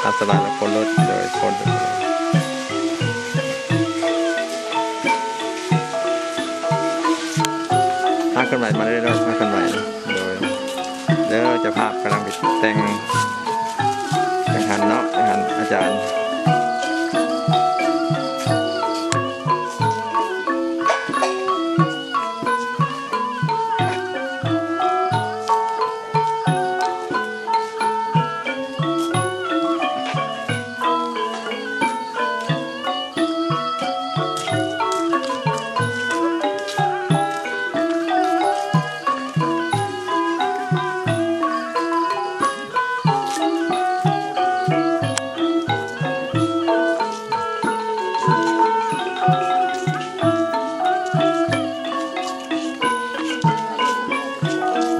ອັນຕະລາຍ ແລະ ຄົນລົດ ໂດຍຄົນ ພາເຄື່ອນໄຫວມາເລື້ອຍໆ ພາເຄື່ອນໄຫວ ໂດຍ ເດີ ເຈົ້າພາບກຳລັງໄປແຕ່ງ ຈັ່ງຫັ້ນເນາະ ຈັ່ງຫັ້ນອາຈານ.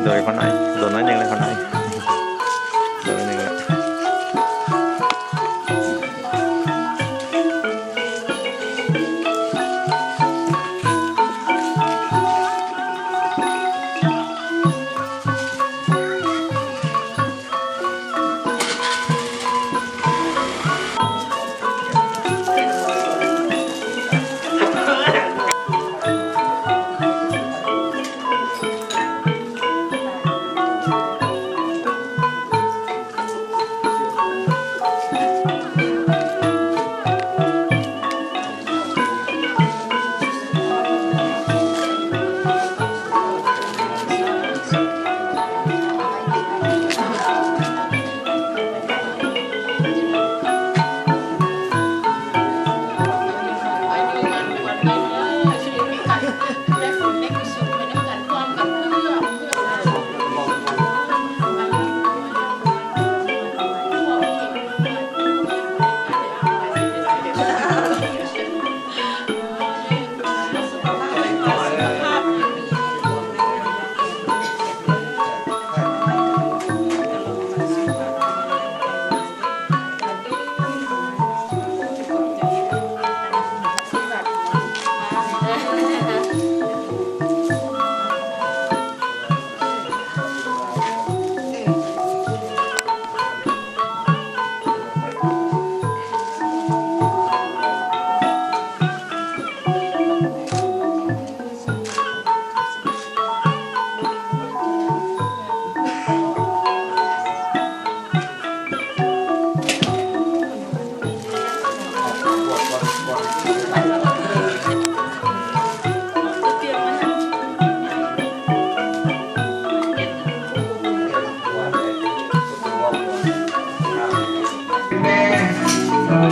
ໂດຍ ຂໍໜ້ອຍ ໂດຍ ໜ້ອຍໜຶ່ງເລີຍ ຂໍໜ້ອຍ ໂດຍ ໜ້ອຍໜຶ່ງເລີຍ.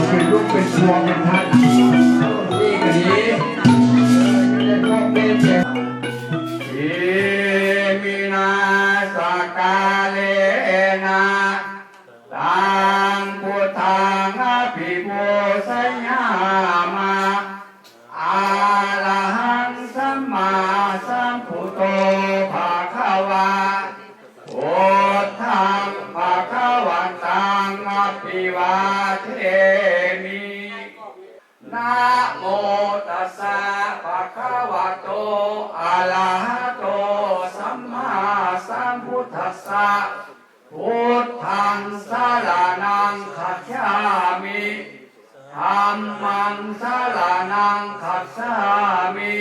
ເປັນລູກເປັນພວງເປັນທາດ ນີ້ກໍດີ Iminā sakkārena taṃ buddhaṃ abhipūjayāma. Arahaṃ sammāsambuddho bhagavā, buddhaṃ bhagavantaṃ abhivādemi. Namo tassa bhagavato arahato sammāsambuddhassa. Buddhaṃ saraṇaṃ gacchāmi. Dhammaṃ saraṇaṃ gacchāmi.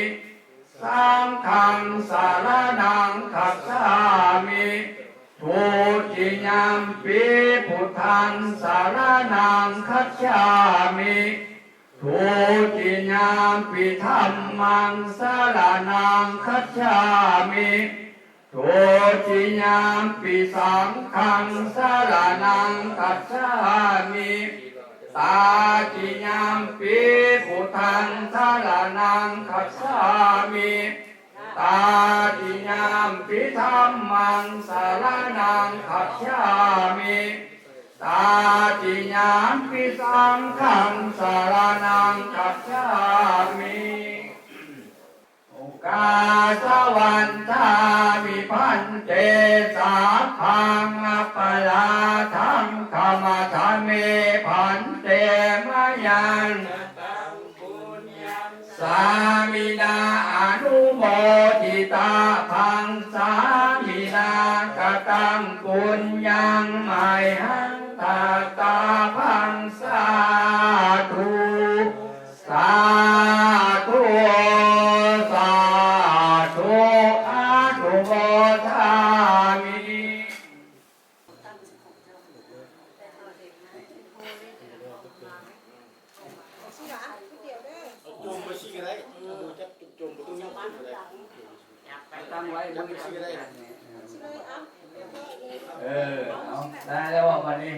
Saṅghaṃ saraṇaṃ gacchāmi. Dutiyampi buddhaṃ saraṇaṃ gacchāmi. Dutiyampi dhammaṃ saraṇaṃ gacchāmi. Dutiyampi saṅghaṃ saraṇaṃ gacchāmi. Tatiyampi buddhaṃ saraṇaṃ gacchāmi. Tatiyampi dhammaṃ saraṇaṃ gacchāmi. Tatiyampi saṅghaṃ saraṇaṃ gacchāmi. Okāsa vandāmi bhante, sabbaṃ aparādhaṃ khamatha me bhante, mayaṃ sāminā anumoditabbaṃ, sāminā kataṃ puññaṃ mayhaṃ dātabba ເອີ ເອົາ ໄດ້ແລ້ວວ່າບັດນີ້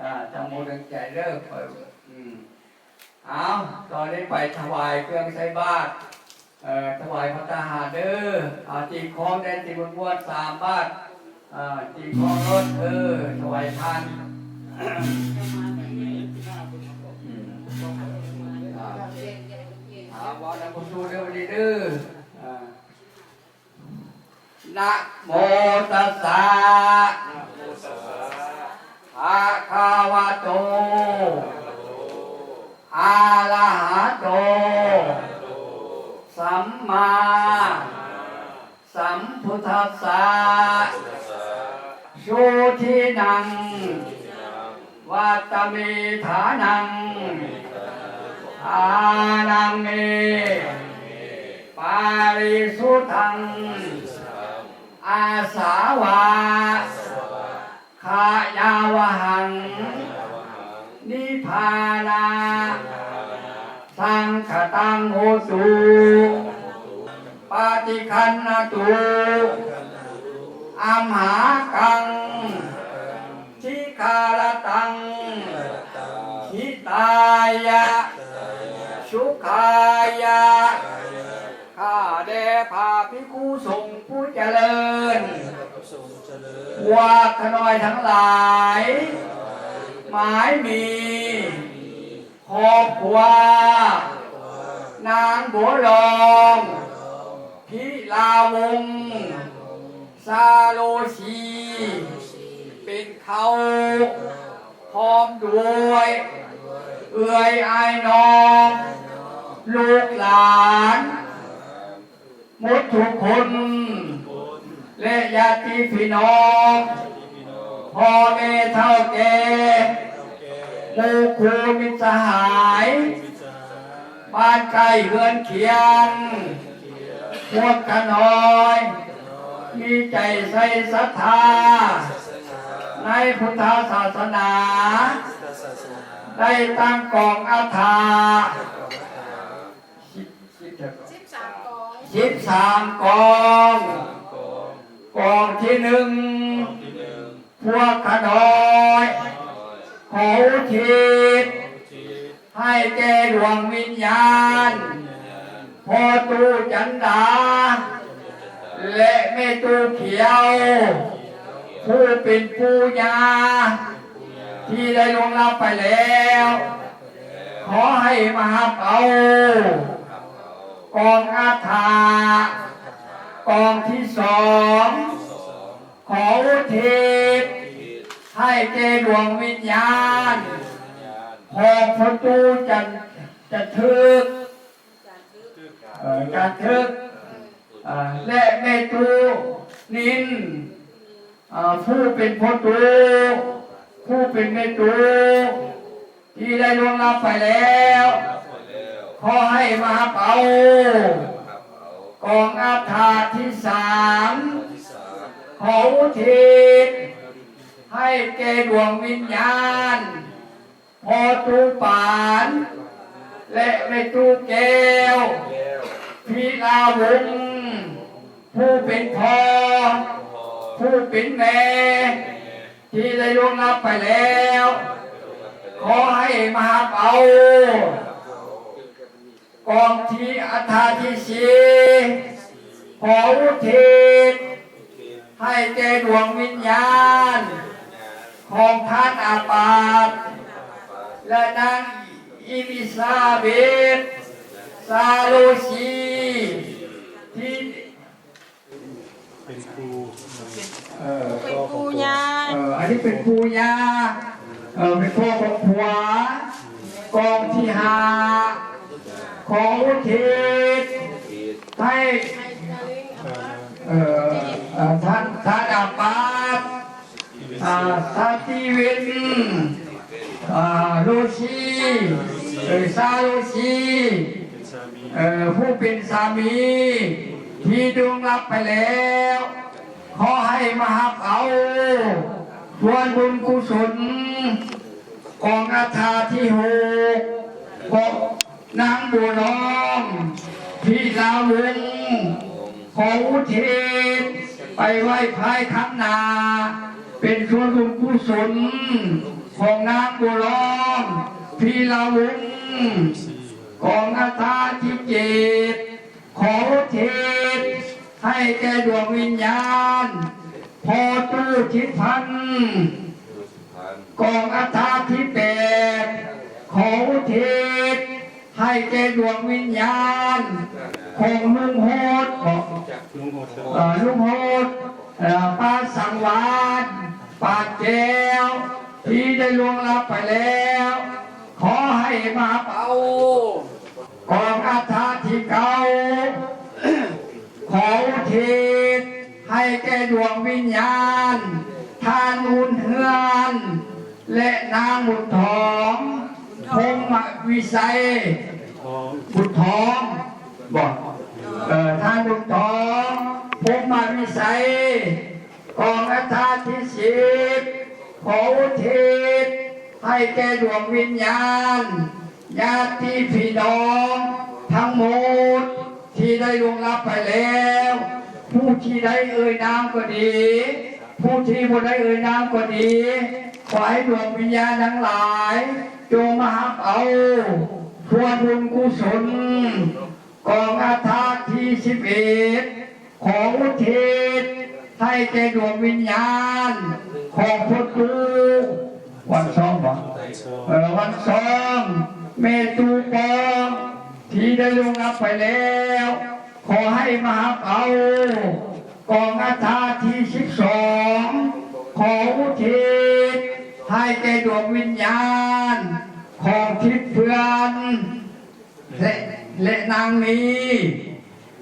ອ່າ ຕັ້ງອົກຕັ້ງໃຈເດີ ຂ້ອຍ ອືມ ເອົາ ຕອນນີ້ໄປຖວາຍເຄື່ອງໃສ່ບາດ ເອີ ຖວາຍພັດຕາຫານເດີ ເອົາ ຕີຄອງແດ່ ຕີມ່ວນໆ ສາມບາດ ເອີ ຕີຄອງລົດ ເອີ ຖວາຍທານ ອືມ ອ່າ ເອົາ ເວົ້ານຳຜູ້ສູງເດີ ວັນນີ້ເດີ ອ່າ ນະໂມຕັດສະ ພະຄະວະໂຕ ອະລະຫະໂຕ ສຳມາສຳພຸດທັດສະ ສຸທິນັງ ວັດຕະເມ ຖານັງ ທານັງເມ ປາລິສຸດທັງ ອາສາວະ ຂະຍາວະຫັງ ນິບພານະ ສັງຄະຕັງໂຫຕຸ ປະຕິຄັນນະຕຸ ອັມຫາກັງ ທິຄາລະຕັງ ຫິຕາຍະ ສຸຂາຍະ ຂ້າແດ່ພະພິກຂຸສົງຜູ້ຈະເລີນ ພວກຂ້ານ້ອຍທັງຫຼາຍ ໝາຍມີ ຄອບຄົວ ນາງບົວລອງ ພິລາວົງ ຊາໂລຊີ ເປັນເຄົ້າ ພ້ອມດ້ວຍເອື້ອຍອ້າຍນ້ອງ ລູກຫຼານ ໝົດທຸກຄົນ ແລະ ຍາດຕິພີ່ນ້ອງ ພໍ່ແມ່ເຖົ້າແກ່ ໝູ່ຄູ່ມິດສະຫາຍ ບ້ານໃກ້ເຮືອນຄຽງ ພວກຂ້ານ້ອຍ ມີໃຈໃສ່ສັດທາ ໃນພຸດທະສາສະໜາ ໄດ້ຕັ້ງກອງອັດຖະ ສິບ ສິບ ສິບສາມກອງ ສິບສາມກອງ ກອງທີໜຶ່ງ ພວກຂ້ານ້ອຍ ຂໍອຸທິດໃຫ້ແກ່ດວງວິນຍານ ພໍ່ຕູ້ຈັນດາ ແລະ ແມ່ຕູ້ຂຽວ ຜູ້ເປັນປູ່ຍ່າ ທີ່ໄດ້ລ່ວງລັບໄປແລ້ວ ຂໍໃຫ້ມາຮັບເອົາ ກອງອັດຖະ ກອງທີສອງ ຂໍອຸທິດໃຫ້ແກ່ດວງວິນຍານ ຂອງພໍ່ຕູ້ຈັນ ຈັນທຶກ ເອີ ຈັນທຶກ ເອີ ແລະ ແມ່ຕູ້ນິນ ເອີ ຜູ້ເປັນພໍ່ຕູ້ ຜູ້ເປັນແມ່ຕູ້ ທີ່ໄດ້ລ່ວງລັບໄປແລ້ວ ຂໍໃຫ້ມາຮັບເອົາ ກອງອັດຖະທີສາມ ຂໍອຸທິດໃຫ້ແກ່ດວງວິນຍານ ພໍ່ຕູ້ປານ ແລະ ແມ່ຕູ້ແກ້ວ ພິລາວົງ ຜູ້ເປັນພໍ່ ຜູ້ເປັນແມ່ ທີ່ໄດ້ລ່ວງລັບໄປແລ້ວ ຂໍໃຫ້ມາຮັບເອົາ ກອງທີ່ອັດຖະທີສີ່ ຂໍອຸທິດໃຫ້ແກ່ດວງວິນຍານ ຂອງທ່ານອາປາດ ແລະ ນາງອີລິຊາເບດ ຊາໂລຊີ ທີ່ ເປັນປູ່ ເອີ ເປັນປູ່ຍ່າ ເອີ ອັນນີ້ເປັນປູ່ຍ່າ ເອີ ເປັນພໍ່ຂອງຜົວ ກອງທີຫ້າ ຂໍອຸທິດໃຫ້ ເອີ ເອີ ທ່ານ ທ່ານອາປາດ ອ່າ ສະຕີເວັນ ອ່າ ໂລຊີ ເອີ ຊາໂລຊີ ເອີ ຜູ້ເປັນສາມີທີ່ລ່ວງລັບໄປແລ້ວ ຂໍໃຫ້ມາຮັບເອົາສ່ວນບຸນກຸສົນ ກອງອັດຖະທີຫົກ ຂອງນາງບົວລອງ ພິລາວົງ ຂໍອຸທິດ ໄປໄວ້ພາຍຂ້າງໜ້າ ເປັນສ່ວນບຸນກຸສົນຂອງນາງບົວລອງ ພີລະວົງ ກອງອັດຖາທິເຈັດ ຂໍອຸທິດໃຫ້ແກ່ດວງວິນຍານ ພໍ່ຕູ້ທິດພັນ ກອງອັດຖາທິແປດ ຂໍອຸທິດໃຫ້ແກ່ດວງວິນຍານຂອງລຸງໂຮດ ເອີ ລຸງໂຮດ ເອີ ປານສັງວານ ປານແກ້ວ ທີ່ໄດ້ລ່ວງລັບໄປແລ້ວ ຂໍໃຫ້ມາເອົາ ກອງອັດຖາທີເກົ້າ ຂໍອຸທິດໃຫ້ແກ່ດວງວິນຍານ ທ່ານອຸ່ນເຮືອນ ແລະ ນາງບຸນທອງ ພົມມະວິໄສ ບຸນທອງ ບໍ ເອີ ທ່ານບຸນທອງ ພົມມະວິໄສ ກອງອັດຖາທີສິບ ຂໍອຸທິດໃຫ້ແກ່ດວງວິນຍານ ຍາດຕິພີ່ນ້ອງທັງໝົດທີ່ໄດ້ລ່ວງລັບໄປແລ້ວ ຜູ້ທີ່ໄດ້ເອີ່ຍນາມກໍດີ ຜູ້ທີ່ບໍ່ໄດ້ເອີ່ຍນາມກໍດີ ຂໍໃຫ້ດວງວິນຍານທັງຫຼາຍ ຈົ່ງມາຮັບເອົາສ່ວນບຸນກຸສົນ ກອງອັດຖາທີສິບເອັດ ຂໍອຸທິດໃຫ້ແກ່ດວງວິນຍານຂອງພໍ່ຕູ້ວັນຊອງບໍ ເອີ ວັນຊອງ ແມ່ຕູ້ປອງ ທີ່ໄດ້ລ່ວງລັບໄປແລ້ວ ຂໍໃຫ້ມາຮັບເອົາ ກອງອັດຖາທີສິບສອງ ຂໍອຸທິດໃຫ້ແກ່ດວງວິນຍານຂອງທິດເພື່ອນ ແລະ ແລະ ນາງມີ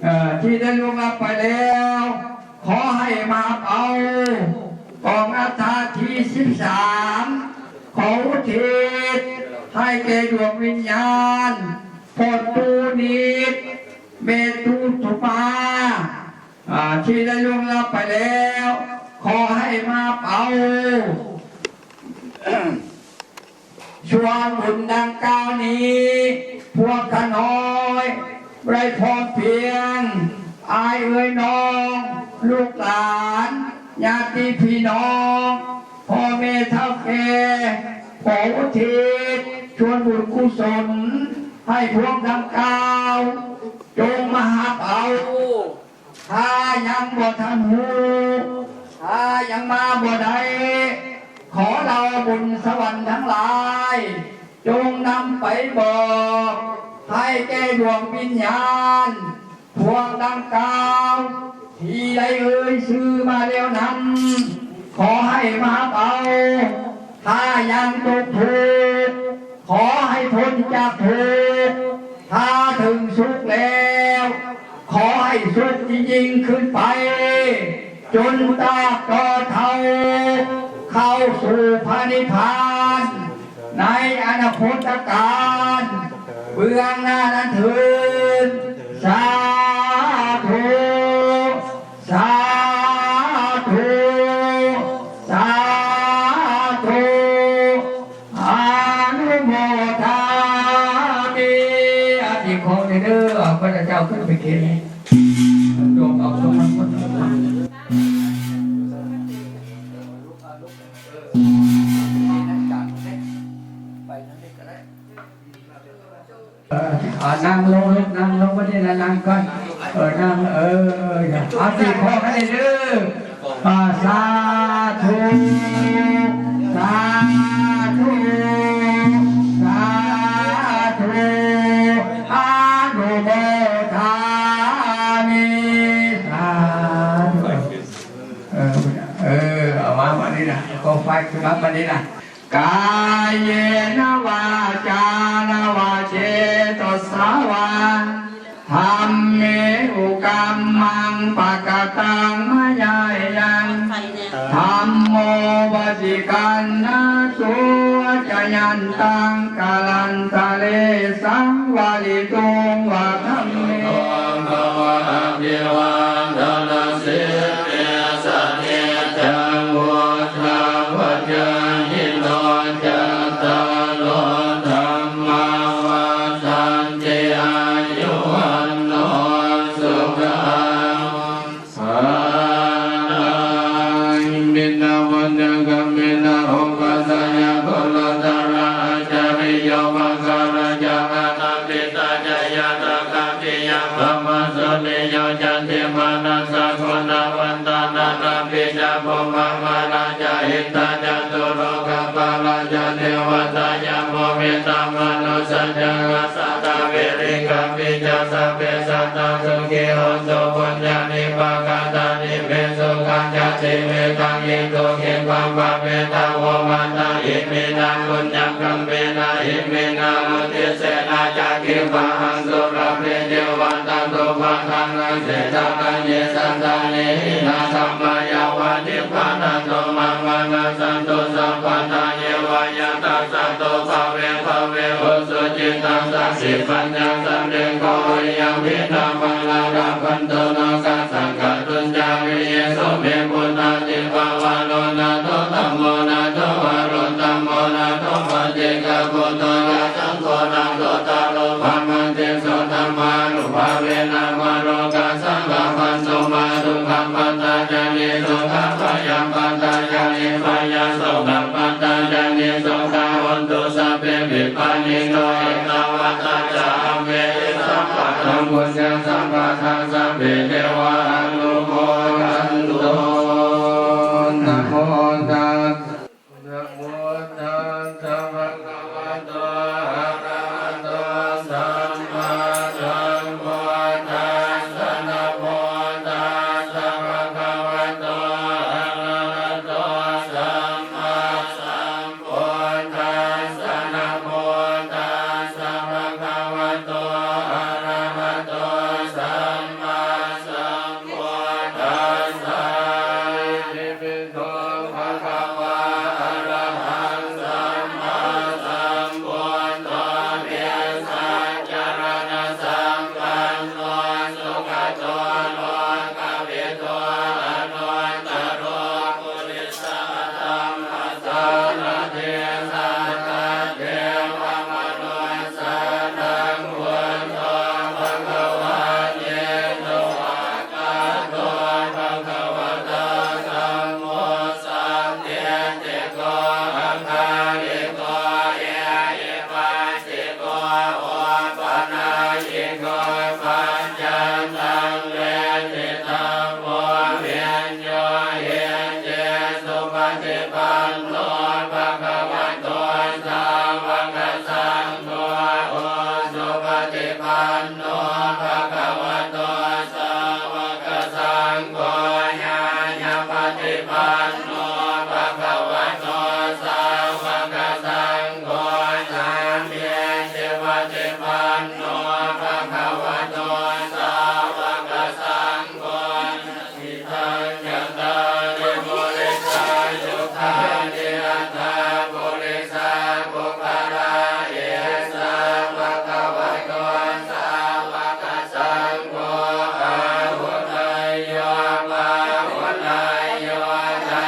ເອີ ທີ່ໄດ້ລ່ວງລັບໄປແລ້ວ ຂໍໃຫ້ມາເອົາ ກອງອັດຖາທີສິບສາມ ຂໍອຸທິດໃຫ້ແກ່ດວງວິນຍານ ພໍ່ຕູ້ນິດ ແມ່ຕູ້ທຸມາ ອາ ທີ່ໄດ້ລ່ວງລັບໄປແລ້ວ ຂໍໃຫ້ມາເອົາ ສ່ວນບຸນດັ່ງກ່າວນີ້ ພວກຂ້ານ້ອຍໄດ້ພ້ອມພຽງ ອ້າຍເອື້ອຍນ້ອງ ລູກຫຼານ ຍາດຕິພີ່ນ້ອງ ພໍ່ແມ່ເຖົ້າແກ່ ຂໍອຸທິດສ່ວນບຸນກຸສົນໃຫ້ພວກດັ່ງກ່າວ ຈົ່ງມາຮັບເອົາ. ຖ້າຍັງບໍ່ທັນຮູ້ ຖ້າຍັງມາບໍ່ໄດ້ ຂໍເຫຼົ່າບຸນສະຫວັນທັງຫຼາຍ ຈົ່ງນຳໄປບອກໃຫ້ແກ່ດວງວິນຍານພວກດັ່ງກ່າວ ທີ່ໄດ້ເອີ່ຍຊື່ມາແລ້ວນັ້ນ ຂໍໃຫ້ມາເອົາ. ຖ້າຍັງຕົກທຸກ ຂໍໃຫ້ພົ້ນຈາກທຸກ, ຖ້າເຖິງສຸກແລ້ວ ຂໍໃຫ້ສຸກຍິ່ງໆຂຶ້ນໄປ, ຈົນຕາບຕໍ່ເທົ່າເຂົ້າສູ່ພະນິບພານ ໃນອະນາຄົດຕະການເບື້ອງໜ້ານັ້ນເທີ້ນ. ສາທຸ. ສາທຸ ສາທຸ ອະນຸໂມທາມິ. ອາ ຕິຂອງເດີ ເອີ ພະເຈົ້າຂຶ້ນໄປເຂດນີ້ ດວງເອົາສົມບັດໝົດ. ເອີ ອ່າ ນັ່ງລົງລູກ ນັ່ງລົງ ບັດນີ້ນະ ນັ່ງກ່ອນ ເອີ ນັ່ງ ເອີ ເອີ ເອີ ເອົາຕີຄອກັນເດີ້. ອ່າ ສາທຸ ສາທຸ ສາທຸ ອະນຸໂມທາມິ ສາທຸ. ເອີ ເອີ ເອົາມາບັດນີ້ນະ ກໍໄຟຂຶ້ນມາບັດນີ້ນະ. ກາເຍນະວາຈານະວະເຈໂຕສະວາ ທຳເມ ອຸກັມມັງ ປະກະຕັງ ມະຍາຍັງ ທຳໂມ ວະຈິກັນນະ ສຸວັດຈະຍັນຕັງ ກາລັນຕະເລ ສັງວະລິຕຸງ ວະທຳເມ ພະວະ ອະພິວາທະນະສີລິສະນິດຈັງ ວຸດທາປະຈາຍິໂນ ຈັດຕາໂລ ທຳມາ ວັດທັນຕິ ອາຍຸ ວັນໂນ ສຸຂັງ ພະ ปิจจา พรหมามารจา อินทาจา ตุโลกปาลาจา เทวาตายา โมมิตามนุสสาจา สัตตาเวริกาปิจา สัพเพสัตตาสุขีโหนตุ ปุญญานิปากาตานิ เมสุขังชาติเมตัง อิทุกิปังปะเมทาโวมาตา อิมินาปุญญกรรมเมนา อิมินาอุทิเสนา จักขิปะหังสุลาเภเจวะ ตะตุปะทานังเสทานัง เยสันตานิหินา ธัมมายาวะนิพพานันโต มามานัสสันตุ สัพพะทาเยวะ ยัตถา สันโต ภะเว ภะเว อุสุจิตตัง สะติปัญญา สันติโก วิริยะ หิตา พะละ รักขันตุ โนฆะสังฆะ ตุญจา วิริโส เม ปุตตา ติปะวะโร นาโถ ธัมโม นาโถ วะโร ธัมโม นาโถ ปะเจกะ ปุตโต ยะ สังโฆ นาโถ ตะโร ภะมะเตโส ธัมมานุภาเวนะ วะโร กะสะ ลาภันตุ มะ สุขัง ปัตตา ยะ นิ สุขะ พะยา ปัตตา ยะ นิ พะยา โสกะ ปัตตา ยะ นิ โสกะ โหนตุ สัพเพ ปิปะ นิ โน เอตาวะ ตะ จา อัมเม สัพพะ ธัม ปุญญะ สัมปะ ทา สัพเพ เทวา อนุโมทันตุ นะโมตัสสะ นะโมตัสสะ ภะคะวะโต อะระหะโต สัมมาสัมพุทธัสสะ นะโมตัสสะ ภะคะวะโต อะระหะโต สัมมาสัม พุทธัสสะ นะโมตัสสะ ภะคะวะโต อะระหะโต สัมมาสัมพุทธัสสะ อิติปิโส ภะคะวา อะระหัง สัมมาสัมพุทโธ วิชชาจารณะสัมปันโน สุขะโต โลกะวิ โต อนุตตะโร ปุริสะธัมมะสารถิ สัตถะเทวะมะนุสสานัง พุทโธ ภะคะวะติ สุวักขะโต ภະคะวะตา ธัมโม สันติ โก อะคาลิโก เอหิปัสสิโก โอปะนายโก ปัจจันตัง เวทิตัง โว วิญโญ หิติ สุปะติปันโน ภะคะวะโต สาวะกะสังโฆ อุสุปะติปัน โน ภะคะวะโต สาวะกะสังโฆ ญาณปะติปันโน ภะคะวะโต สาวะกะสังโฆ สามีจิปะติปันโน ภะคะวะโต สาวะกะสังโฆ สิทัง จัตตาริ ปุริสา ยุคานิ อัตถา ปุริสา ปุคคลา เอสา ภะคะวะโต สาวะกะสังโฆ อาหุเนยโย ปาหุเนยโย ทา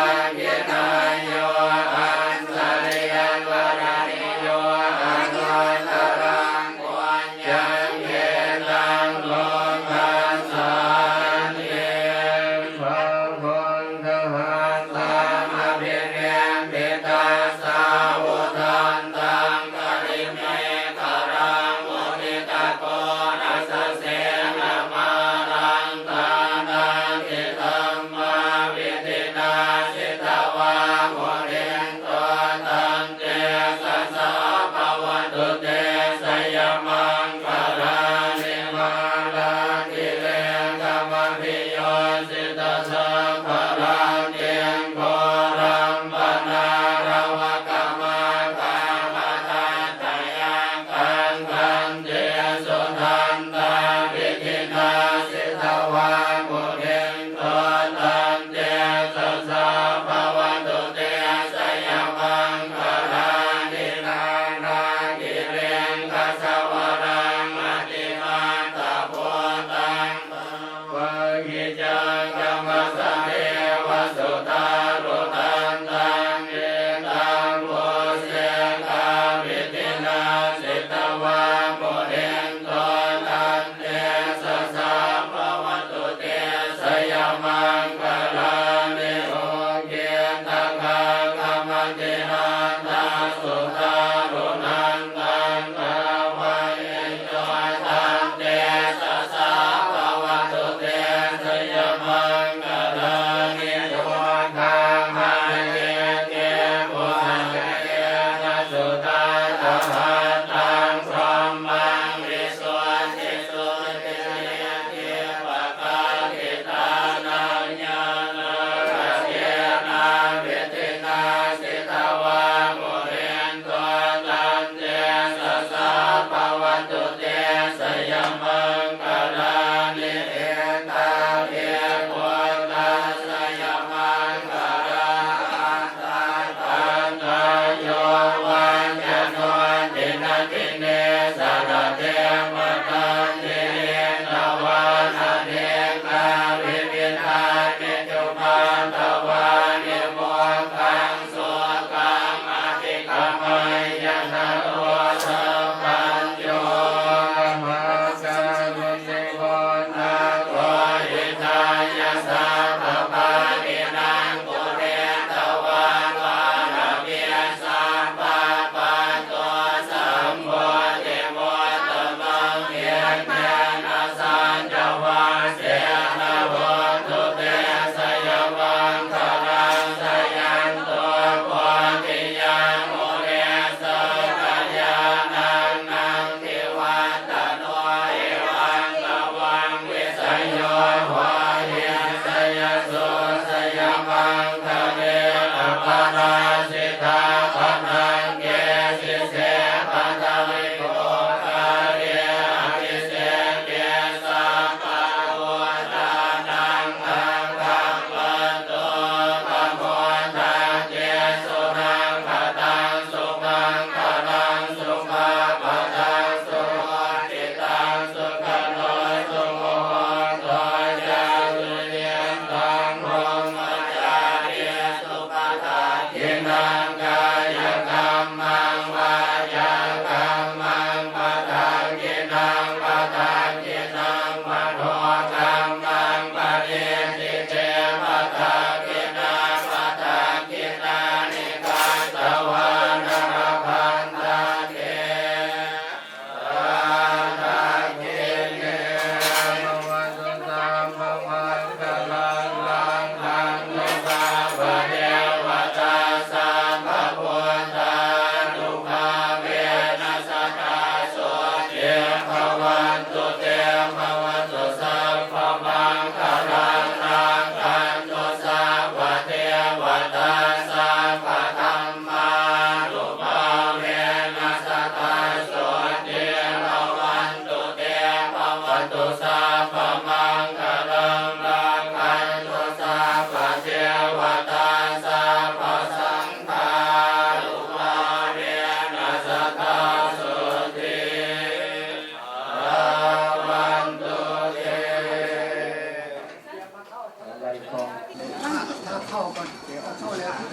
ເຂົ້າກ່ອນ ດຽວເອົາເຂົ້າແລ້ວ ອື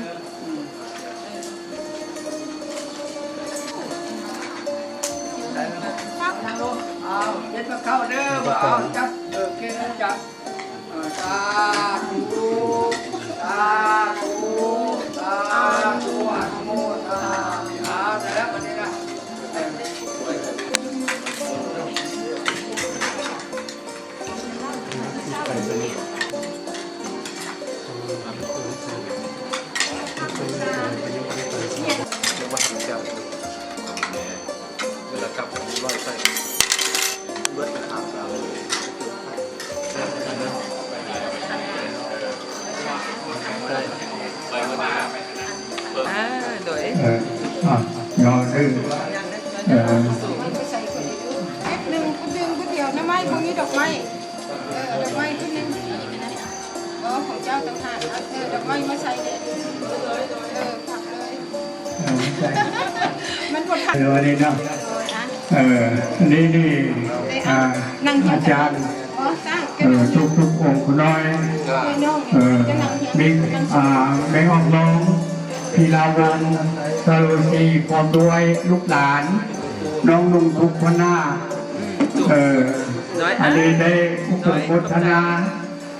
ມ ໄດ້ແລ້ວ ນັ່ງລົງ ເອົາ ເຮັດກັບເຂົ້າເດີ ເອົາ ຈັບ ເອີ ເກັ່ງຈັບ ເອີ ສາທຸ ສາທຸ ສາທຸ ອະນຸໂມທະນາ ເອົາ ໄດ້ແລ້ວ ບັດນີ້ນະ ເອີ. ອ່າ ໂດຍ ເອີ ອ່ະ ຍໍດຶງ ເອີ ແປັບໜຶ່ງ ດຶງຜູ້ດຽວ ໜ້າໄມ້ບໍ່ມີດອກໄມ້ ເອີ ເອົາດອກໄມ້ຂຶ້ນໜຶ່ງ ເອີ ຂອງເຈົ້າຕ່າງຫາກ ເອົາ ເອີ ດອກໄມ້ມາໃສ່ເດ້ ເອີ ພັກເລີຍ ເອີ ໃສ່ ມັນບໍ່ທັນ ເອີ ອັນນີ້ເນາະ ເອີ ອັນນີ້ນີ້ ອ່າ ນັ່ງ ອາຈານ ອໍ ສ້າງ ເອີ ທຸກໆອົງ ຄູນ້ອຍ ເອີ ມີ ອ່າ ແມ່ອອກນ້ອງ ພີລາວົງ ສະໂລຊີ ພ້ອມດ້ວຍລູກຫຼານ ນ້ອງນຸ່ງທຸກຄະນະ ເອີ ອັນນີ້ໄດ້ອຸປະໂມທະນາ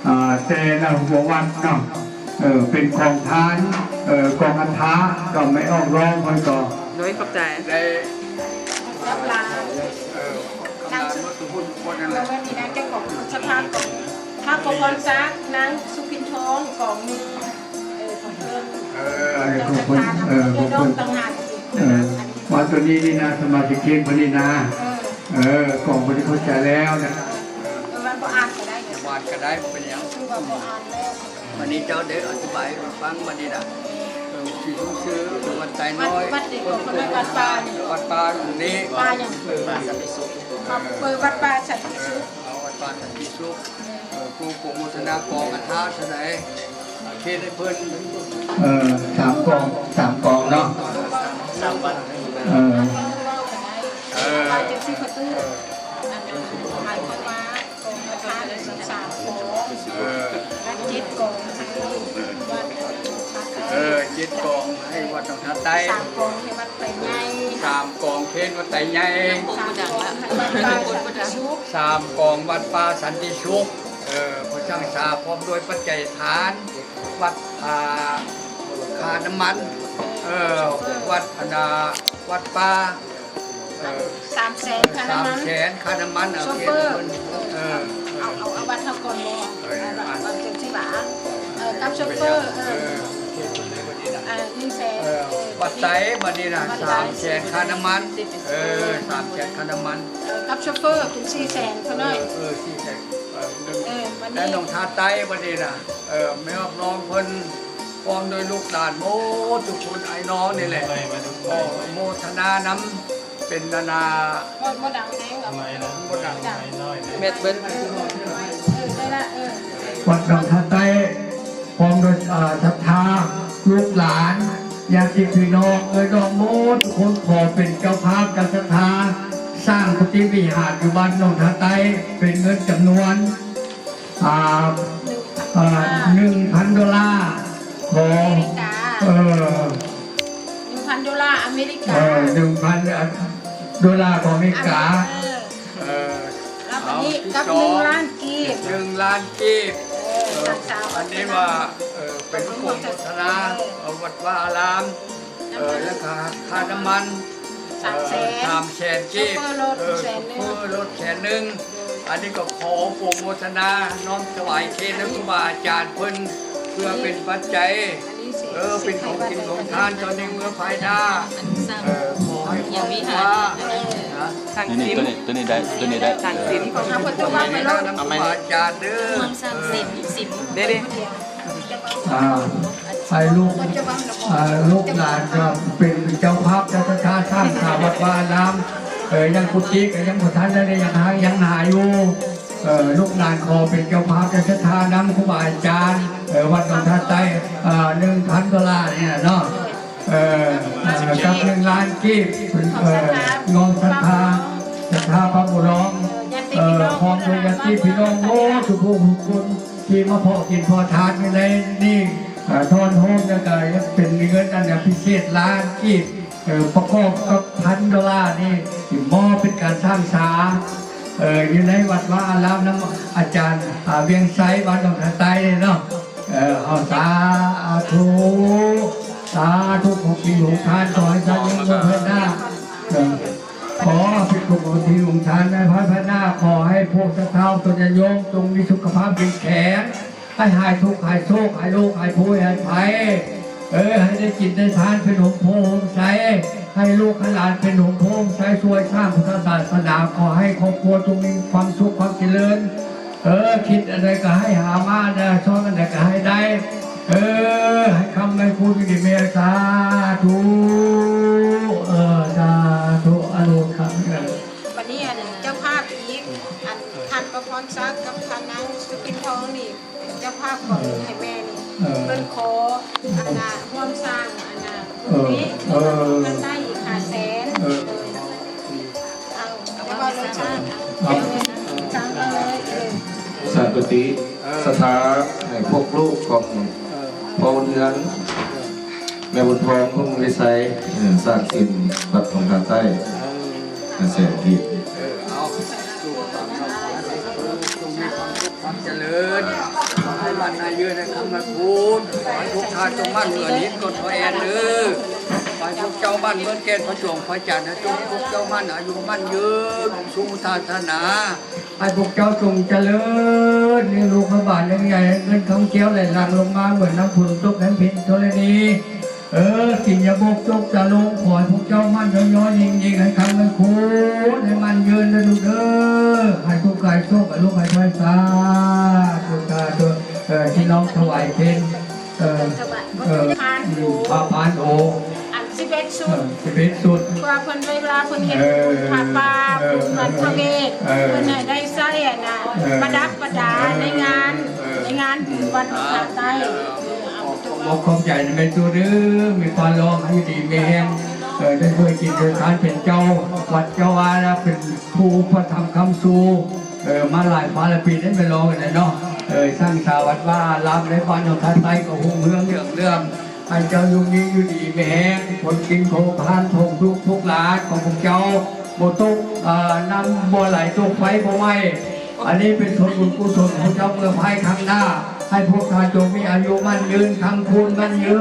ອ່າ ແຕ່ລະຫົວວັດເນາະ ເອີ ເປັນກອງທານ ເອີ ກອງອັດຖະ ກໍແມ່ອອກຮ້ອງເພິ່ນກໍ ໂດຍ ຂອບໃຈ ໄດ້ ກັບຫຼານ ເອີ ນາງສຸ ແມ່ນນາງເຈົ້າຂອງສະພາ ຂອງພະ ຂອງພອນສັກ ນາງສຸພິນທອງ ກອງໜຶ່ງ ເອີ ຂອງເພິ່ນ ເອີ ຂອງເພິ່ນ ເອີ ຂອງເພິ່ນ ຕ່າງຫາກ ເອີ ວ່າໂຕນີ້ນີ້ນະ ສະມາຊິກເຂດເພິ່ນນີ້ນະ ເອີ ເອີ ກອງເພິ່ນເຂົ້າໃຈແລ້ວນະ ເອີ ວ່າບໍ່ອ່ານກໍໄດ້ ບໍ່ອ່ານກໍໄດ້ ບໍ່ເປັນຫຍັງ ຄືວ່າບໍ່ອ່ານແລ້ວ ວັນນີ້ເຈົ້າໄດ້ອະທິບາຍໃຫ້ຟັງ ບັດນີ້ນະ ເອີ ທີ່ຮູ້ຊື່ ວັດໄຕນ້ອຍ ວັດ ວັດນີ້ກໍເພິ່ນເອີ້ນວັດປ່ານີ້ ວັດປ່ານີ້ ປ່າຫຍັງ? ເອີ ວັດປ່າສັນຕິສຸກ ເອີ ວັດປ່າສັນຕິສຸກ ເອີ ວັດປ່າສັນຕິສຸກ ເອີ ຜູ້ໂປຣໂມທະນາກອງອັດຖະເທົ່າໃດ ເຮັດໃຫ້ເພິ່ນ ເອີ ສາມກອງ ສາມກອງເນາະ ສາມວັດ ເອີ ເອີ ວ່າຈັ່ງຊີ້ ປະຕູ ເອີ ອັນນັ້ນໝາຍຄວາມວ່າ ກອງອັດຖະສາມກອງ ເອີ ເຈັດກອງໃຫ້ວັດ ເອີ ເຈັດກອງໃຫ້ວັດໜອງທາໃຕ້ ສາມກອງໃຫ້ວັດໄຕໃຫຍ່ ສາມກອງເຂດວັດໄຕໃຫຍ່ ສາມກອງໃຫ້ວັດປ່າສັນຕິສຸກ ສາມກອງວັດປ່າສັນຕິສຸກ ເອີ ເພື່ອສ້າງສາພ້ອມດ້ວຍປັດໄຈທານ ວັດ ອ່າ ຄ່ານ້ຳມັນ ເອີ ວັດ ອັນນ່າ ວັດປ່າ ເອີ ສາມແສນຄ່ານ້ຳມັນ ສາມແສນຄ່ານ້ຳມັນ ໂຊເຟີ ເອີ ເອີ ເອົາ ເອົາ ເອົາວັດເຮົາກ່ອນບໍ່ ເອີ ເອົາວັດ ເອົາເຈົ້າທີ່ວ່າ ເອີ ກັບໂຊເຟີ ເອີ ເອີ ໜຶ່ງແສນ ເອີ ວັດໄຕ ບັດນີ້ນະ ວັດໄຕ ສາມແສນຄ່ານ້ຳມັນ ເອີ ສາມແສນຄ່ານ້ຳມັນ ເອີ ກັບໂຊເຟີເປັນສີ່ແສນ ພໍ່ນ້ອຍ ເອີ ເອີ ສີ່ແສນ ເອີ ໜຶ່ງ ເອີ ບັດນີ້ ແລະ ໜອງທາໃຕ້ ບັດນີ້ນະ ເອີ ແມ່ອອກນ້ອງເພິ່ນ ພ້ອມດ້ວຍລູກຫຼານໝົດທຸກຄົນ ອ້າຍນ້ອງນີ້ແຫຼະ ຂໍອະໂມທະນານຳ ເປັນອັນນ່າ ບໍ່ ບໍ່ດັງແຮງດອກ ບໍ່ດັງ ແມັດເບິດ ເອີ ໄດ້ລະ ເອີ ວັດໜອງທາໃຕ້ ພ້ອມດ້ວຍ ເອີ ສັດທາ ລູກຫຼານ ຍາດຕິພີ່ນ້ອງ ເອື້ອຍນ້ອງໝົດທຸກຄົນ ຂໍເປັນເຈົ້າພາບເຈົ້າສັດທາ ສ້າງກຸຕິວິຫານຢູ່ວັດໜອງທາໃຕ້ ເປັນເງິນຈຳນວນ ອ່າ ໜຶ່ງພັນໂດລາ ອ່າ ໜຶ່ງພັນໂດລາ ຂໍ ອາເມລິກາ ເອີ ໜຶ່ງພັນໂດລາອາເມລິກາ ເອີ ໜຶ່ງພັນໂດລາຂອງອາເມລິກາ ເອີ ແລ້ວບັດນີ້ກັບໜຶ່ງລ້ານກີບ ໜຶ່ງລ້ານກີບ ເອີ ເອີ ອັນນີ້ວ່າ ເອີ ເປັນໂຄງໂຄສະນາ ເອີ ເອີ ວັດວາອາລາມ ເອີ ແລ້ວກະຄ່ານ້ຳມັນ ສາມແສນ ສາມແສນກີບ ໂຊເຟີລົດ ເອີ ແສນໜຶ່ງ ໂຊເຟີລົດແສນໜຶ່ງ ອັນນີ້ກໍຂໍໂປຣໂມທະນາ ນ້ອມຖວາຍເຄນນຳຄູບາອາຈານເພິ່ນ ເພື່ອເປັນປັດໄຈ ເອີ ເປັນຂອງກິນຂອງທານຕໍ່ໃນເມື່ອພາຍໜ້າ ເອີ ຂໍໃຫ້ຄອບຄົວ ນີ້ ນີ້ ໂຕນີ້ ໂຕນີ້ໄດ້ ໂຕນີ້ໄດ້ ສ້າງສິນ ຂອງເຮົາເພິ່ນຕ້ອງວາງໄວ້ໂລດ ນຳຄູບາອາຈານເດີ ເອີ ເດ້ ເດ້ ອ່າ ໃຫ້ລູກ ອ່າ ລູກຫຼານກໍເປັນເຈົ້າພາບເຈົ້າສັດທາສ້າງສາວັດວາອາລາມ ເອີ ຍັງກຸຕິກໍຍັງບໍ່ທັນໄດ້ ຍັງຫາ ຍັງຫາຢູ່ ເອີ ລູກຫຼານຂໍເປັນເຈົ້າພາບເຈົ້າສັດທານຳຄູບາອາຈານ ເອີ ວັດໜອງທາໃຕ້ ເອີ ໜຶ່ງພັນໂດລານີ້ນະເນາະ ເອີ ເອີ ກັບໜຶ່ງລ້ານກີບ ເອີ ນ້ອມສັດທາ ສັດທາພະຜູ້ລອງ ເອີ ພ້ອມດ້ວຍຍາດຕິພີ່ນ້ອງໝົດທຸກຜູ້ທຸກຄົນ ທີ່ມາພໍ້ກິນພໍ້ທານຢູ່ໃນນີ້ ພິເສດລ້ານກີບ ເອີ ປະກອບກັບພັນໂດລານີ້ ຊິມອບເປັນການສ້າງສາ ເອີ ຢູ່ໃນວັດວາອາລາມ ນຳອາຈານ ອາ ວຽງໄຊ ບ້ານໜອງທາໃຕ້ເນາະ. ເອີ ເຮົາສາທຸ ສາທຸ ຂອງກິນຂອງທານ ຂໍໃຫ້ສາທຸເພິ່ນນະ ເອີ ຂໍເປັນຂອງກິນຂອງທານໃນພາຍພາຍໜ້າ ຂໍໃຫ້ພວກສັດທາຕົນຍາດໂຍມ ຈົ່ງມີສຸຂະພາບເຂັ້ມແຂງ ໃຫ້ຫາຍທຸກ ຫາຍໂສກ ຫາຍໂລກ ຫາຍໂພຍ ຫາຍໄພ ເອີ ໃຫ້ໄດ້ກິນໄດ້ທານເປັນຮົ່ມໂພຮົ່ມໄຊ ໃຫ້ລູກໃຫ້ຫຼານເປັນຮົ່ມໂພຮົ່ມໄຊ ຊ່ວຍສ້າງພຸດທະສາສະໜາ ຂໍໃຫ້ຄອບຄົວຈົ່ງມີຄວາມສຸກຄວາມຈະເລີນ ເອີ ຄິດອັນໃດກໍໃຫ້ຫາມານະ ຊອກອັນໃດກໍໃຫ້ໄດ້ ເອີ ໃຫ້ຄຳໃຫ້ຄູນຢູ່ດີມີແຮງ ສາທຸ ເອີ ສາທຸ ອະນຸໂມທະນາ ເອີ. ບັດນີ້ອັນເຈົ້າພາບອີກ ອັນທ່ານປະພອນສັກກັບທ່ານນາງສຸກິນທອງນີ້ ເຈົ້າພາບຂອງໃຫ້ແມ່ນີ້ ເອີ ເພິ່ນຂໍອັນນ່າຮ່ວມສ້າງອັນນ່າ ເອີ ເອີ ເອີ ໄດ້ອີກຫ້າແສນ ເອີ ເອີ ເອົາ ເອົາ ເອົາ ເອົາ ເອົາ ສາທຸຕິ ສະຖາໃຫ້ພວກລູກຂອງ ເອີ ພໍ່ບຸນເຮືອງ ເອີ ແມ່ບຸນທອງ ພົມວິໄຊ ເອີ ສ້າງສິນວັດຂອງທ່ານໃຕ້ ເອີ ຫ້າແສນກີບ ເອີ ເອົາ ສຸຂະພາບ ຄວາມຈະເລີນ ໃຫ້ໝັ້ນໃຫ້ຍືນ ໃຫ້ຄຳໃຫ້ຄູນ ໃຫ້ທຸກທ່ານຈົ່ງໝັ້ນເໝືອນຫີນກົ້ນພໍ່ແອນເດີ ໃຫ້ພວກເຈົ້າໝັ້ນເໝືອນແກ່ນພະດວງພະຈັນ ໃຫ້ພວກເຈົ້າໝັ້ນອາຍຸໝັ້ນຍືນ ສົມປາດຖະໜາ ໃຫ້ພວກເຈົ້າຈົ່ງຈະເລີນ ລ້ຽງລູກໃຫ້ບ້ານໃຫຍ່ ເງິນຄຳແກ້ວໄຫຼຫຼັ່ງລົງມາເໝືອນນ້ຳຝົນຕົກໃນເພັນທໍລະນີ ເອີ ກິນຢ່າບົກຈົກຈະລົງ ຂໍໃຫ້ພວກເຈົ້າໝັ້ນຍ້ອຍໆ ຍິ່ງໆ ໃຫ້ຄຳໃຫ້ຄູນ ໃຫ້ໝັ້ນຍືນເດີລູກເດີ ໃຫ້ທຸກກາຍໂຊກ ໃຫ້ລູກໃຫ້ໄພ ສາທຸ ສາທຸ ເອີ ທີ່ນ້ອງຖວາຍເພັນ ເອີ ເອີ ພາພານໂອ ອັນສິບເອັດຊຸດ ເອີ ສິບເອັດຊຸດ ເພື່ອເພິ່ນເວລາເພິ່ນເຮັດ ເອີ ບຸນຜ້າປ່າ ເອີ ບຸນວັນພະເວດ ເອີ ເພິ່ນໃຫ້ໄດ້ໃຊ້ອັນນ່າ ເອີ ປະດັບປະດາ ເອີ ໃນງານ ເອີ ໃນງານບຸນວັດພະໃຕ້ ເອີ ຂອບ ຂອບໃຈນຳແມ່ຕູ້ເດີ ມີຄວາມລອງໃຫ້ຢູ່ດີມີແຮງ ເອີ ໄດ້ຊ່ວຍກິນຊ່ວຍທານ ເປັນເຈົ້າວັດເຈົ້າວາ ແລ້ວເປັນຜູ້ອຸປະຖຳຄ້ຳຊູ ເອີ ມາຫຼາຍປາຍປີໄດ້ແມ່ນລອງກັນເນາະ ເອີ ສ້າງສາວັດວາອາລາມໃນບ້ານຂອງທ່ານໃຕ້ກໍຮຸ່ງເຮືອງເຫຼືອງເລື່ອມ ໃຫ້ເຈົ້າຢູ່ດີຢູ່ດີມີແຮງ ຄົນກິນຄົນທານ ທຸກລູກທຸກຫຼານຂອງພວກເຈົ້າບໍ່ຕົກ ເອີ ນ້ຳບໍ່ໄຫຼ ຕົກໄຟບໍ່ໄໝ້ ອັນນີ້ເປັນສ່ວນບຸນກຸສົນຂອງເຈົ້າ ເມື່ອພາຍຄັ້ງໜ້າ ໃຫ້ພວກທ່ານຈົ່ງມີອາຍຸໝັ້ນຍືນ ຄ້ຳຄູນໝັ້ນຍື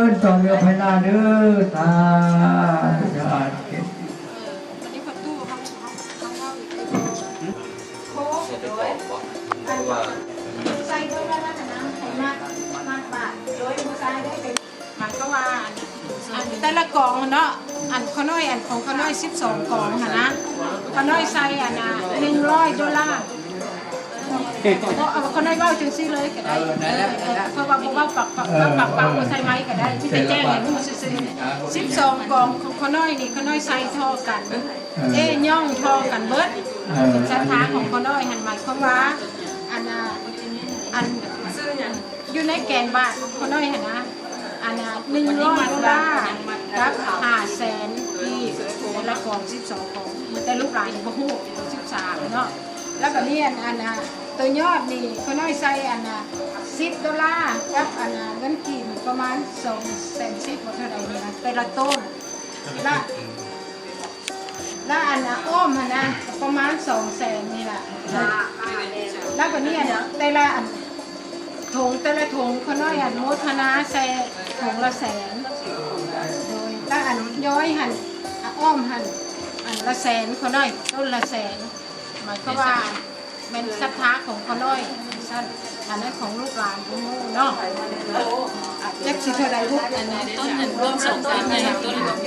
ນ ຕໍ່ເນື່ອງພາຍໜ້າເດີ ສາທຸ ສາທຸ. ເອີ ບັດນີ້ພໍ່ຕູ້ເຮົາ ເຮົາ ເຮົາເວົ້າອີກ ໂຄ ໂດຍ ອັນ ໃສ່ເບິ່ງແລ້ວນະ ໃຫ້ມັດ ມັດບາດ ໂດຍຜູ້ຊາຍໄດ້ເປັນ ໝາຍຄວາມວ່າ ອັນ ອັນແຕ່ລະກອງເນາະ ອັນຂ້ານ້ອຍ ອັນຂອງຂ້ານ້ອຍສິບສອງກອງຫັ້ນນະ ຂ້ານ້ອຍໃສ່ອັນນ່າ ໜຶ່ງຮ້ອຍໂດລາ ເອົາ ຂ້ານ້ອຍເວົ້າຈັ່ງຊີ້ເລີຍກໍໄດ້ ເອີ ເອີ ເພາະວ່າບໍ່ເວົ້າປາກ ປາກ ເອີ ປາກເປົ່າ ເອີ ບໍ່ໃສ່ໄມກໍໄດ້ ມີແຕ່ແຈ້ງໃຫ້ຮູ້ຊື່ໆ ສິບສອງກອງຂອງຂ້ານ້ອຍນີ້ ຂ້ານ້ອຍໃສ່ທໍ່ກັນ ເອີ ເອ້ຍ້ອງທໍ່ກັນເບິດ ເອີ ເປັນສັດທາຂອງຂ້ານ້ອຍຫັ້ນ ໝາຍຄວາມວ່າ ອັນນ່າ ອັນ ຢູ່ໃນແກນບາດຂອງຂ້ານ້ອຍຫັ້ນນະ ອັນນ່າ ໜຶ່ງຮ້ອຍໂດລາກັບຫ້າແສນກີບ ແຕ່ລະກອງສິບສອງກອງ ແຕ່ລູກຫຼານນີ້ບໍ່ຮູ້ ສິບສາມເນາະ ແລ້ວບາດນີ້ ອັນ ອັນນ່າ ໂຕຍອດນີ້ຂ້ານ້ອຍໃສ່ ອັນນ່າ ສິບໂດລາກັບ ອັນນ່າ ເງິນກີບປະມານສອງແສນສິບບໍ່ເທົ່າໃດນີ້ນະ ແຕ່ລະໂຕນ ລະ ລະອັນອ້ອມຫັ້ນນະ ປະມານສອງແສນນີ້ລະ ລະບາດນີ້ອັນແຕ່ລະອັນຖົງ ແຕ່ລະຖົງ ຂ້ານ້ອຍອະນຸໂມທະນາໃສ່ຖົງລະແສນ ໂດຍ ລະອັນຍ້ອຍຫັ້ນ ອ້ອມຫັ້ນ ອັນລະແສນ ຂ້ານ້ອຍຕົ້ນລະແສນ ໝາຍຄວາມວ່າ ແມ່ນສັດທາຂອງຂ້ານ້ອຍຊັ້ນ ອັນນັ້ນຂອງລູກຫຼານຂອງໝູ່ເນາະ ຈັກຊິເທົ່າໃດບຸ ອັນນັ້ນຕົ້ນໜຶ່ງລວມສອງແສນ ຕົ້ນລວມ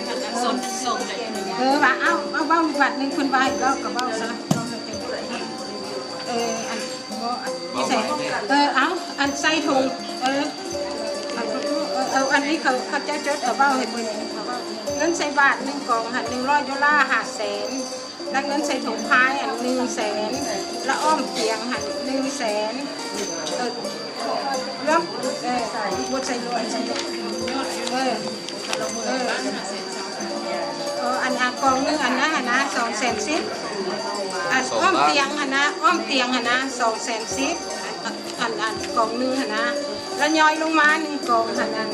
ສົມສອງແສນ ເອີ ວ່າ ເອົ້າ ເວົ້າ ເວົ້າບາດໜຶ່ງ ເພິ່ນວ່າໃຫ້ເວົ້າກໍເວົ້າຊະ ເອີ ອັນ ບໍ່ ອັນ ໃສ່ ເອີ ເອົ້າ ອັນໃສ່ຖົງ ເອີ ອັນ ເອີ ເອີ ອັນນີ້ເຂົາ ເຂົາເຈົ້າຈົດ ເຂົາເວົ້າໃຫ້ເບິ່ງ ເຂົາເວົ້າ ເງິນໃສ່ບາດໜຶ່ງກອງຫັ້ນ ໜຶ່ງຮ້ອຍໂດລາ ຫ້າແສນ ລະເງິນໃສ່ຖົງພາຍຫັ້ນໜຶ່ງແສນ ລະອ້ອມຕຽງຫັ້ນໜຶ່ງແສນ ເອີ ລວມ ເອີ ບໍ່ໃສ່ລວມ ເອີ ເອີ ເອີ ອັນ ອັນກອງໜຶ່ງອັນນັ້ນຫັ້ນນະ ສອງແສນສິບ ອັນອ້ອມຕຽງຫັ້ນນະ ອ້ອມຕຽງຫັ້ນນະ ສອງແສນສິບ ອັນ ອັນກອງໜຶ່ງຫັ້ນນະ ລະຍ້ອຍລົງມາໜຶ່ງກອງຫັ້ນ ອັນ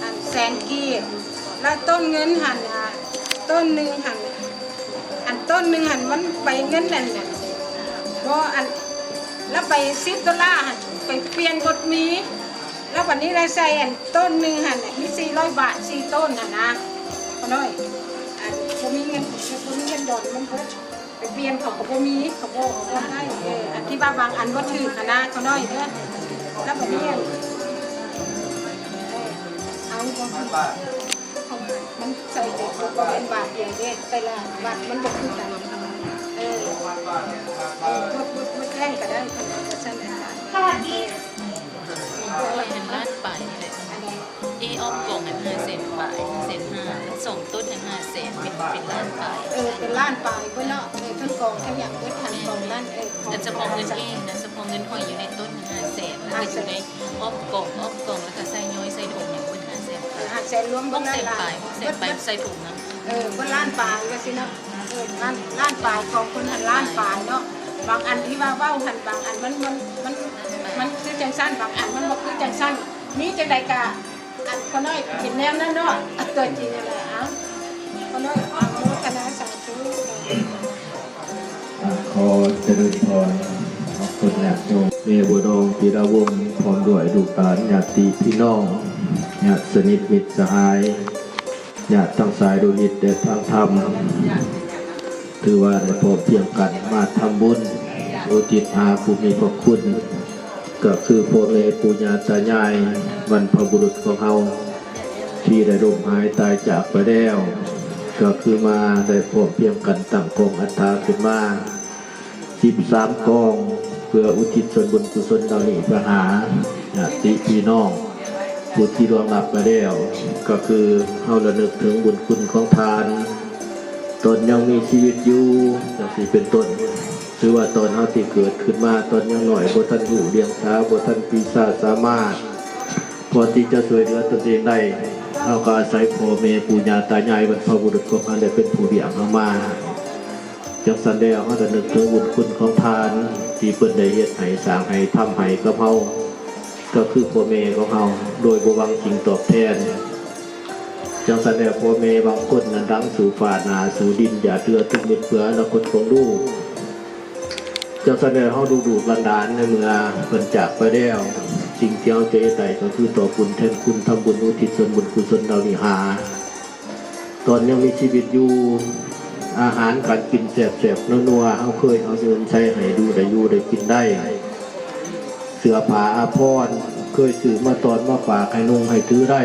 ອັນ ແສນກີບ ແລ້ວຕົ້ນເງິນຫັ້ນ ອ່າ ຕົ້ນໜຶ່ງຫັ້ນ ອັນຕົ້ນໜຶ່ງຫັ້ນມັນໃບເງິນນັ້ນນະ ບໍ່ ອັນລະໃບສິບໂດລາຫັ້ນ ໄປປ່ຽນບົດມີ ແລ້ວບັດນີ້ລະໃສ່ອັນຕົ້ນໜຶ່ງຫັ້ນນະ ມີສີ່ຮ້ອຍບາດ ສີ່ຕົ້ນຫັ້ນນະ ພໍ່ນ້ອຍ ອັນບໍ່ມີເງິນ ບໍ່ມີເງິນດອນມັນເບິດ. ໄປປ່ຽນເຂົາກໍບໍ່ມີ ເຂົາບໍ່ເອົາໄດ້ ເອີ ອັນທີ່ວ່າບາງອັນບໍ່ຖືກຫັ້ນນະ ເຂົານ້ອຍເດີ ແລ້ວບັດນີ້ ເອີ ເອົາບໍ່ຖືກ ເພາະວ່າມັນໃສ່ແຕ່ບໍ່ແມ່ນບາດດຽວເດ້ ແຕ່ລະບາດມັນບໍ່ຄືກັນ ເອີ ເອີ ບໍ່ ບໍ່ ບໍ່ແຈ້ງກໍໄດ້ ເພິ່ນວ່າຊັ້ນນະ ເອີ ເປັນລ້ານປາຍນີ້ແຫຼະ ອັນໃດ ເອ ອອບກອງຫັ້ນຫ້າແສນປາຍ ຫ້າແສນຫ້າ ແລ້ວສອງຕົ້ນຫັ້ນຫ້າແສນ ເປັນ ເປັນລ້ານປາຍ ເອີ ເປັນລ້ານປາຍເບິດເນາະ ເອີ ທັງກອງທັງຫຍັງເບິດ ທັງກອງນັ້ນ ເອີ ຂອງ ອັນສະເພາະເງິນເອງນະ ສະເພາະເງິນຫ້ອຍຢູ່ໃນຕົ້ນຫ້າແສນ ແລ້ວກໍຢູ່ໃນອອບກອງ ອອບກອງ ແລ້ວກໍໃສ່ຍ່ອຍໃສ່ຖົງຫຍັງເບິດຫ້າແສນປາຍ ເອີ ຫ້າແສນລວມເບິດ ຫົກແສນປາຍ ຫົກແສນປາຍ ໃສ່ຖົງນຳ ເອີ ເບິດລ້ານປາຍວ່າຊີ້ເນາະ ເອີ ລ້ານ ລ້ານປາຍ ຂອງເພິ່ນຫັ້ນລ້ານປາຍເນາະ ບາງອັນທີ່ວ່າເວົ້າຫັ້ນ ບາງອັນມັນ ມັນ ມັນ ມັນຄືຈັ່ງຊັ້ນ ບາງອັນມັນບໍ່ຄືຈັ່ງຊັ້ນ ມີຈັ່ງໃດກະ ອັນ ພໍ່ນ້ອຍເປັນແນວນັ້ນເນາະ ອັນຕົວຈິງຫັ້ນແຫຼະ ເອົາ ພໍ່ນ້ອຍອະນຸໂມທະນາສາທຸ ອ່າ ຂໍຈະເລີນພອນ ຂອບຄຸນຍາດໂຍມ ແມ່ບົວດອງ ທີລະວົງ ພ້ອມດ້ວຍລູກຫຼານ ຍາດຕິພີ່ນ້ອງ ຍາດສະໜິດມິດສະຫາຍ ຍາດທັງສາຍໂລຫິດ ແລະ ທາງທຳ ຖືວ່າໄດ້ພ້ອມພຽງກັນມາທຳບຸນ ອຸທິດຫາຜູ້ມີພະຄຸນ ກໍຄືພໍ່ແມ່ປູ່ຍ່າຕາຍາຍ ບັນພະບຸລຸດຂອງເຮົາ ທີ່ໄດ້ລົ້ມຫາຍຕາຍຈາກໄປແລ້ວ ກໍຄືມາໄດ້ພ້ອມພຽງກັນຕັ້ງກອງອັດຖາຂຶ້ນມາ ສິບສາມກອງ ເພື່ອອຸທິດສ່ວນບຸນກຸສົນເຫຼົ່ານີ້ໄປຫາຍາດຕິພີ່ນ້ອງຜູ້ທີ່ລ່ວງລັບໄປແລ້ວ ກໍຄືເຮົາລະນຶກເຖິງບຸນຄຸນຂອງທ່ານ ຕອນຍັງມີຊີວິດຢູ່ ຈັ່ງຊີ້ເປັນຕົ້ນ ຫຼືວ່າຕອນເຮົາທີ່ເກີດຂຶ້ນມາຕອນຍັງນ້ອຍ ບໍ່ທັນຮູ້ດຽງສາ ບໍ່ທັນປີຊາສາມາດ ພໍທີ່ຈະຊ່ວຍເຫຼືອຕົນເອງໄດ້ ເຮົາກໍອາໄສພໍ່ແມ່ປູ່ຍ່າຕາຍາຍ ບັນພະບຸລຸດຂອງເຮົາ ແລະ ເປັນຜູ້ລ້ຽງເຮົາມາ. ຈັ່ງຊັ້ນແລ້ວ ເຮົາລະນຶກເຖິງບຸນຄຸນຂອງທ່ານ ທີ່ເພິ່ນໄດ້ເຮັດໃຫ້ ສ້າງໃຫ້ ທຳໃຫ້ກັບເຮົາ ກໍຄືພໍ່ແມ່ຂອງເຮົາ ໂດຍບໍ່ຫວັງສິ່ງຕອບແທນ. ຈັ່ງຊັ້ນແລ້ວ ພໍ່ແມ່ບາງຄົນນັ້ນດັງສູ້ຟ້າໜ້າສູ້ດິນ ຢາດເຫຼືອທຸກເມັດເພື່ອອະນາຄົດຂອງລູກ. ຈັ່ງຊັ້ນແລ້ວ ເຮົາລູກໆຫຼານໆ ໃນເມື່ອເພິ່ນຈາກໄປແລ້ວ ສິ່ງທີ່ເຮົາຈະເຮັດໄດ້ກໍຄືຕອບບຸນແທນຄຸນ ທຳບຸນອຸທິດສ່ວນບຸນກຸສົນເຫຼົ່ານີ້ຫາ ຕອນຍັງມີຊີວິດຢູ່ ອາຫານການກິນແຊບໆ ນົວໆ ເຮົາເຄີຍເອົາເງິນໃສ່ໃຫ້ດູໄດ້ຢູ່ໄດ້ກິນໄດ້ ເສື້ອຜ້າອາພອນ ເຄີຍຊື້ມາຕ້ອນມາຝາກໃຫ້ນຸ່ງໃຫ້ຖືໄດ້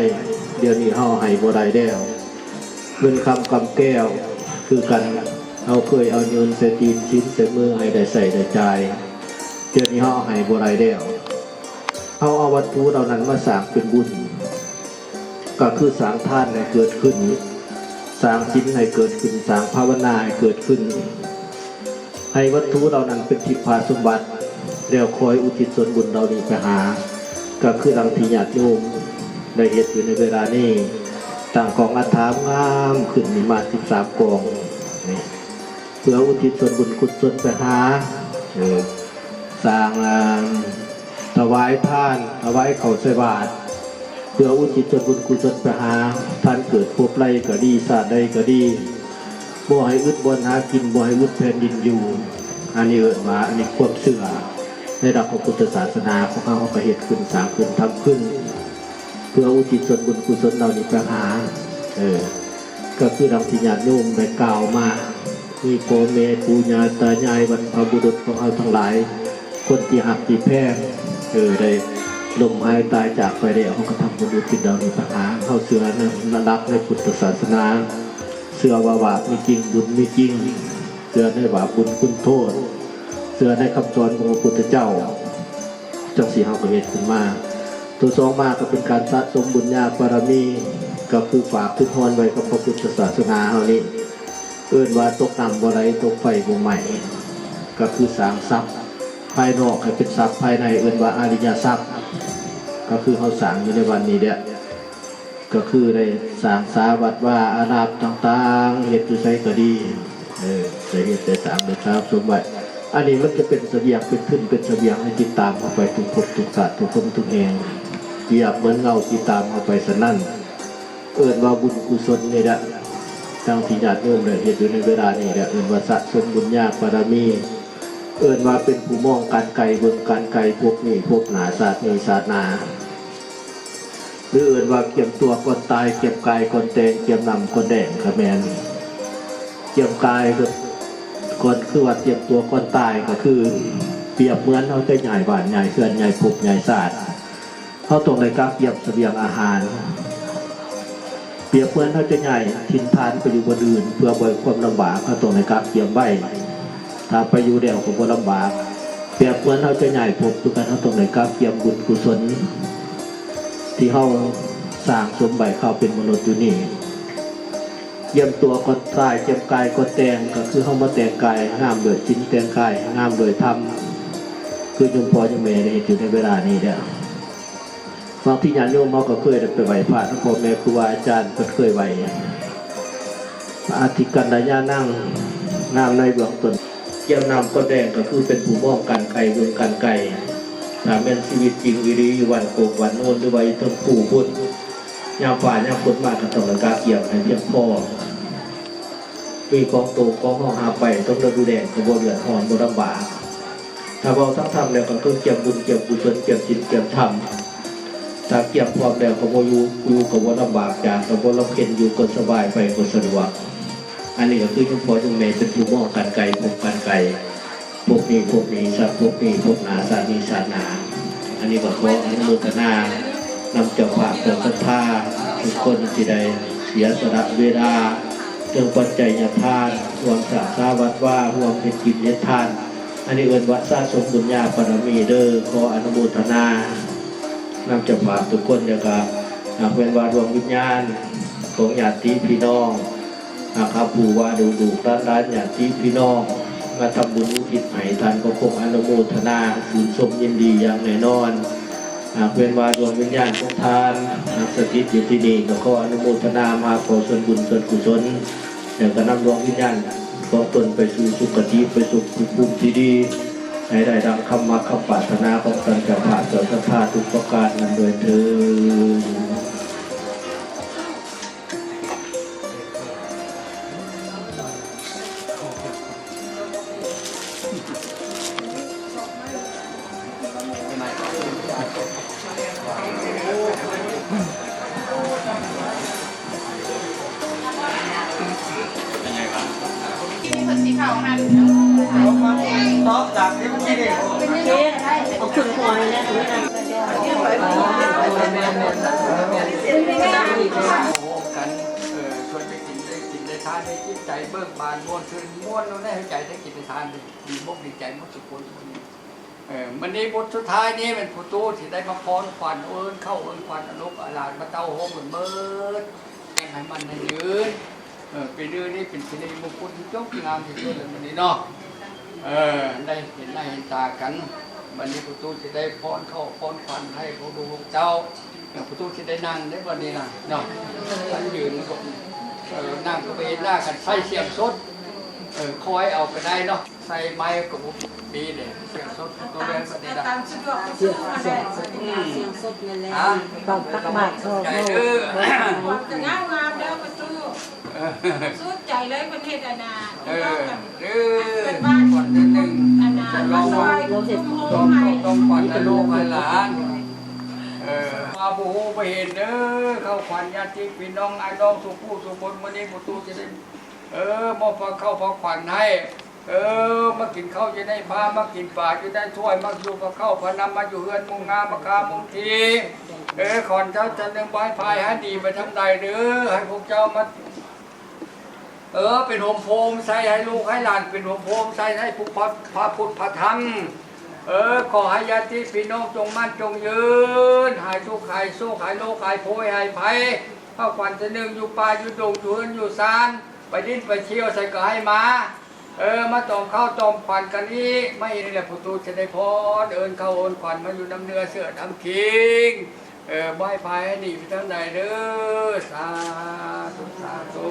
ດຽວນີ້ເຮົາໃຫ້ບໍ່ໄດ້ແລ້ວ. ເງິນຄຳກຳແກ້ວຄືກັນ ເຮົາເຄີຍເອົາເງິນໃສ່ຕີນສິນໃສ່ມືໃຫ້ໄດ້ໃຊ້ໄດ້ຈ່າຍ ດຽວນີ້ເຮົາໃຫ້ບໍ່ໄດ້ແລ້ວ. ເຮົາເອົາວັດຖຸເຫຼົ່ານັ້ນມາສ້າງເປັນບຸນ ກໍຄືສ້າງທານໃຫ້ເກີດຂຶ້ນ ສ້າງສິນໃຫ້ເກີດຂຶ້ນ ສ້າງພາວະນາໃຫ້ເກີດຂຶ້ນ ໃຫ້ວັດຖຸເຫຼົ່ານັ້ນເປັນທິບພະສົມບັດ ແລ້ວຄອຍອຸທິດສ່ວນບຸນເຫຼົ່ານີ້ໄປຫາ ກໍຄືດັ່ງທີ່ຍາດໂຍມໄດ້ເຮັດຢູ່ໃນເວລານີ້ ຕັ້ງກອງອັດຖາງາມຂຶ້ນນີ້ມາສິບສາມກອງນີ້ ເພື່ອອຸທິດສ່ວນບຸນກຸສົນໄປຫາ ເອີ ສ້າງ ອ່າ ຖວາຍທານ ຖວາຍເຂົ້າໃສ່ບາດ ເພື່ອອຸທິດສ່ວນບຸນກຸສົນໄປຫາທ່ານເກີດພົບໃດກໍດີ ຊາດໃດກໍດີ ບໍ່ໃຫ້ອຶດບ່ອນຫາກິນ ບໍ່ໃຫ້ອຶດແຜ່ນດິນຢູ່. ອັນນີ້ເອີ້ນວ່າ ອັນນີ້ຄວາມເຊື່ອໃນຫຼັກຂອງພຸດທະສາສະໜາຂອງເຮົາ ເຮົາກໍເຮັດຂຶ້ນ ສ້າງຂຶ້ນ ທຳຂຶ້ນ ເພື່ອອຸທິດສ່ວນບຸນກຸສົນເຫຼົ່ານີ້ໄປຫາ ເອີ ກໍຄືດັ່ງທີ່ຍາດໂຍມໄດ້ກ່າວມາ ມີພໍ່ແມ່ປູ່ຍ່າຕາຍາຍ ບັນພະບຸລຸດຂອງເຮົາທັງຫຼາຍ ຄົນທີ່ຮັກທີ່ແພງ ເອີ ໄດ້ລົ້ມຫາຍຕາຍຈາກໄປແລ້ວ ເຮົາກໍທຳບຸນອຸທິດເຫຼົ່ານີ້ໄປຫາ. ເຮົາເຊື່ອໃນຫຼັກໃນພຸດທະສາສະໜາ ເຊື່ອວ່າບາບມີຈິງ ບຸນມີຈິງ ເຊື່ອໃນບາບບຸນຄຸນໂທດ ເຊື່ອໃນຄຳສອນຂອງພະພຸດທະເຈົ້າ ຈັ່ງຊີ້ເຮົາກໍເຮັດຂຶ້ນມາ. ຕົວສອງມາກໍເປັນການສະສົມບຸນຍາບາລະມີ ກໍຄືຝາກທຶນຮອນໄວ້ກັບພະພຸດທະສາສະໜາເຮົານີ້ ເອີ້ນວ່າຕົກນ້ຳບໍ່ໄຫຼ ຕົກໄຟບໍ່ໄໝ້ ກໍຄືສ້າງຊັບພາຍນອກໃຫ້ເປັນຊັບພາຍໃນ ເອີ້ນວ່າອະລິຍະຊັບ ກໍຄືເຮົາສ້າງຢູ່ໃນວັດນີ້ແຫຼະ ກໍຄືໄດ້ສ້າງສາວັດວາອາລາມຕ່າງໆ ເຮັດຢູ່ໃສກໍດີ ເອີ ໄດ້ເຮັດໄດ້ສ້າງໄດ້ສະສົມໄວ້. ອັນນີ້ມັນຈະເປັນສະບຽງ ເປັນທຶນ ເປັນສະບຽງໃຫ້ຕິດຕາມເຮົາໄປທຸກພົບທຸກຊາດ ທຸກຄົນທຸກແຫ່ງ ປຽບເໝືອນເງົາຕິດຕາມເຮົາໄປສະນັ້ນ. ເອີ້ນວ່າບຸນກຸສົນນີ້ແຫຼະ ດັ່ງທີ່ຍາດໂຍມໄດ້ເຮັດຢູ່ໃນເວລານີ້ແຫຼະ ເອີ້ນວ່າສະສົມບຸນຍາບາລະມີ ເອີ້ນວ່າເປັນຜູ້ມອງການໄກ ເບິ່ງການໄກ ພົບນີ້ພົບໜ້າ ຊາດນີ້ຊາດໜ້າ ຫຼືເອີ້ນວ່າກຽມຕົວກ່ອນຕາຍ ກຽມກາຍກ່ອນແຕ່ງ ກຽມນ້ຳກ່ອນແດງກະແມ່ນ ກຽມກາຍກ່ອນ ຄືວ່າກຽມຕົວກ່ອນຕາຍ ກະຄືປຽບເໝືອນເຮົາຈະຍ້າຍບ້ານ ຍ້າຍເຮືອນ ຍ້າຍພົບ ຍ້າຍຊາດ ເຮົາຕ້ອງໄດ້ກະກຽມສະບຽງອາຫານ ປຽບເໝືອນເຮົາຈະຍ້າຍຖິ່ນຖານໄປຢູ່ບ່ອນອື່ນ ເພື່ອບໍ່ໃຫ້ຄວາມລຳບາກ ເຮົາຕ້ອງໄດ້ກະກຽມໄວ້ ຖ້າໄປຢູ່ແລ້ວກໍບໍ່ລຳບາກ ປຽບເໝືອນເຮົາຈະຍ້າຍພົບຄືກັນ ເຮົາຕ້ອງໄດ້ກະກຽມບຸນກຸສົນ ທີ່ເຮົາສ້າງສົມໄວ້ຄາວເປັນມະນຸດຢູ່ນີ້ ກຽມຕົວກ່ອນຕາຍ ກຽມກາຍກ່ອນແຕ່ງ ກໍຄືເຮົາມາແຕ່ງກາຍໃຫ້ງາມດ້ວຍສິນ ແຕ່ງກາຍໃຫ້ງາມດ້ວຍທຳ ຄືໂຍມພໍ່ໂຍມແມ່ໄດ້ເຮັດຢູ່ໃນເວລານີ້ແຫຼະ. ບາງທີຍາດໂຍມເຮົາກໍເຄີຍໄດ້ໄປໄຫວ້ພະນຳພໍ່ແມ່ຄູບາອາຈານ ເພິ່ນເຄີຍໄຫວ້ ອະທິກາລະຍານັງ ງາມໃນເບື້ອງຕົ້ນ ກຽມນ້ຳກ່ອນແດງ ກໍຄືເປັນຜູ້ມອງການໄກ ເບິ່ງການໄກ ຖ້າແມ່ນຊີວິດຈິງອີ່ຫຼີ ຢູ່ບ້ານໂຄກບ້ານໂນນ ຫຼືວ່າຢູ່ເທິງພູພຸ້ນ ຍາມຟ້າຍາມຝົນມາ ກໍຕ້ອງໄດ້ກະກຽມໃຫ້ພຽງພໍ ມີຂອງໂຕຂອງເຮົາຫາໄປ ຕ້ອງໄດ້ດູແລ ກໍບໍ່ເດືອດຮ້ອນ ບໍ່ລຳບາກ ຖ້າເວົ້າທາງທຳແລ້ວ ກໍຄືກຽມບຸນ ກຽມກຸສົນ ກຽມສິນ ກຽມທຳ ຖ້າກຽມພ້ອມແລ້ວ ກໍບໍ່ຢູ່ ຢູ່ກໍບໍ່ລຳບາກ ຢາກກໍບໍ່ລຳເຄັນ ຢູ່ກໍສະບາຍ ໄປກໍສະດວກ ອັນນີ້ກໍຄືໂຍມພໍ່ໂຍມແມ່ເປັນຜູ້ມອງການໄກ ພົບການໄກ ພົບນີ້ພົບນີ້ ຊາດພົບນີ້ພົບໜ້າ ຊາດນີ້ຊາດໜ້າ ອັນນີ້ກໍຂໍອະນຸໂມທະນານຳເຈົ້າພາບເຈົ້າສັດທາທຸກຄົນທີ່ໄດ້ເສຍສະຫຼະເວລາ ເຖິງປັດໄຈຍະທານ ຮ່ວມສ້າງສາວັດວາ ຮ່ວມເຮັດກິນເຮັດທານ ອັນນີ້ເອີ້ນວ່າສະສົມບຸນຍາບາລະມີເດີ້ ຂໍອະນຸໂມທະນານຳເຈົ້າພາບທຸກຄົນ ແລ້ວກະຫາກແມ່ນວ່າດວງວິນຍານຂອງຍາດຕິພີ່ນ້ອງ ຫາກຫາຜູ້ວ່າລູກໆຫຼານໆ ຍາດຕິພີ່ນ້ອງມາທຳບຸນອຸທິດໃຫ້ທ່ານ ກໍຄົງອະນຸໂມທະນາຊື່ນຊົມຍິນດີຢ່າງແນ່ນອນ ຫາກແມ່ນວ່າດວງວິນຍານຂອງທ່ານຫາກສະຖິດຢູ່ທີ່ນີ້ ກໍຂໍອະນຸໂມທະນາມາເຂົ້າສ່ວນບຸນສ່ວນກຸສົນ ແລ້ວກໍນຳດວງວິນຍານຂອງຕົນໄປສູ່ສຸຄະຕິ ໄປສູ່ພູມທີ່ດີ ໃຫ້ໄດ້ດັ່ງຄຳມັກຄຳປາດຖະໜາຂອງທ່ານເຈົ້າພາບເຈົ້າສັດທາທຸກປະການນັ້ນດ້ວຍເທີ້ນ. ກັນ ເອີ ຊວນໄປກິນໄດ້ກິນໄດ້ທານ ໃຫ້ຈິດໃຈເບີກບານ ມ່ວນຊື່ນ ມ່ວນໃນໃນໃຈ ໄດ້ກິນໄດ້ທານ ດີບົກດີໃຈໝົດທຸກຄົນ. ເອີ ມື້ນີ້ບົດສຸດທ້າຍນີ້ແມ່ນພໍ່ຕູ້ຊິໄດ້ມາພອນຂວັນ ເອີ້ນເຂົ້າເອີ້ນຂວັນ ອາລູກອາຫຼານມາເຕົ້າໂຮມກັນເໝິດ ແຕ່ງໃຫ້ໝັ້ນໃຫ້ຍືນ ເອີ ປີນີ້ນີ້ເປັນສິລິມຸງຄຸນທີ່ຈົບງາມທີ່ສຸດແລ້ວມື້ນີ້ເນາະ ເອີ ໄດ້ເຫັນໜ້າເຫັນຕາກັນ ບັດນີ້ພໍ່ຕູ້ຊິໄດ້ພອນເຂົ້າພອນຂວັນໃຫ້ພວກລູກພວກເຕົ້າ ເອີ ພໍ່ຕູ້ຊິໄດ້ນັ່ງໄດ້ບັດນີ້ນະເນາະ ຄັນຢືນກໍ ເອີ ນັ່ງກໍບໍ່ເຫັນໜ້າກັນ ໃຊ້ສຽງສົດ ເອີ ຄອຍເອົາກໍໄດ້ເນາະ ໃສ່ໄມກໍບໍ່ມີເດ້ ສຽງສົດຕົວແດງປານໃດລະ ຕາມສະດວກ ສຽງ ສະດວກ ສຽງສົດ ອືມ ສຽງສົດນັ້ນແຫຼະ ຮະ ຕອນຕັກບາດ ໃຈເດີ ງາມໆເດີປະຕູ ເອີ ສຸດໃຈເລີຍເພິ່ນເຮັດອັນນ່າ ເອີ ເອີ ເພິ່ນວ່າ ອັນນ່າ ລອງ ມາຊ່ອຍ ລອງເຮັດ ໂຮມໃຫ້ ຕ້ອງຂວັນໃຫ້ລູກໃຫ້ຫຼານ ເອີ ວ່າບໍ່ຮູ້ບໍ່ເຫັນເດີ ເຂົ້າຂວັນຍາດຕິພີ່ນ້ອງອ້າຍນ້ອງສູ່ຜູ້ສູ່ຄົນ ມື້ນີ້ພໍ່ຕູ້ຊິໄດ້ ເອີ ມອບພາເຂົ້າພາຂວັນໃຫ້ ເອີ ມາກິນເຂົ້າຢູ່ໃນພາ ມາກິນປາຢູ່ໃນຖ້ວຍ ມາຢູ່ພາເຂົ້າພານ້ຳ ມາຢູ່ເຮືອນມຸງງາມມາຄາມຸງທີ ເອີ ຂອນເຈົ້າຈັນເນີງ ບໍ່ໃຫ້ພາຍໃຫ້ໜີໄປທາງໃດເດີ ໃຫ້ພວກເຈົ້າມາ ເອີ ເປັນຮົ່ມໂພຮົ່ມໄຊໃຫ້ລູກໃຫ້ຫຼານ ເປັນຮົ່ມໂພຮົ່ມໄຊໃຫ້ຜູ້ພະ ພະພຸດພະທຳ ເອີ ຂໍໃຫ້ຍາດຕິພີ່ນ້ອງຈົ່ງໝັ້ນຈົ່ງຍືນ ຫາຍທຸກຫາຍໂສກ ຫາຍໂລກຫາຍໂພຍຫາຍໄພ ພາຂວັນເທື່ອໜຶ່ງ ຢູ່ປ່າຢູ່ດົງ ຢູ່ເຮືອນຢູ່ຊານ ໄປຫຼິ້ນໄປທ່ຽວໃສກໍໃຫ້ມາ ເອີ ມາຕອມເຂົ້າຕອມຂວັນກັນອີກ ມາເຫັນນີ້ແຫຼະ ຜູ້ຕູ້ຈະໄດ້ພອນ ເອີ້ນເຂົ້າເອີ້ນຂວັນ ມາຢູ່ນຳເນື້ອເຊື້ອນຳຄີງ ເອີ ບໍ່ໃຫ້ພາຍໃຫ້ໜີໄປທາງໃດເດີ ສາທຸ ສາທຸ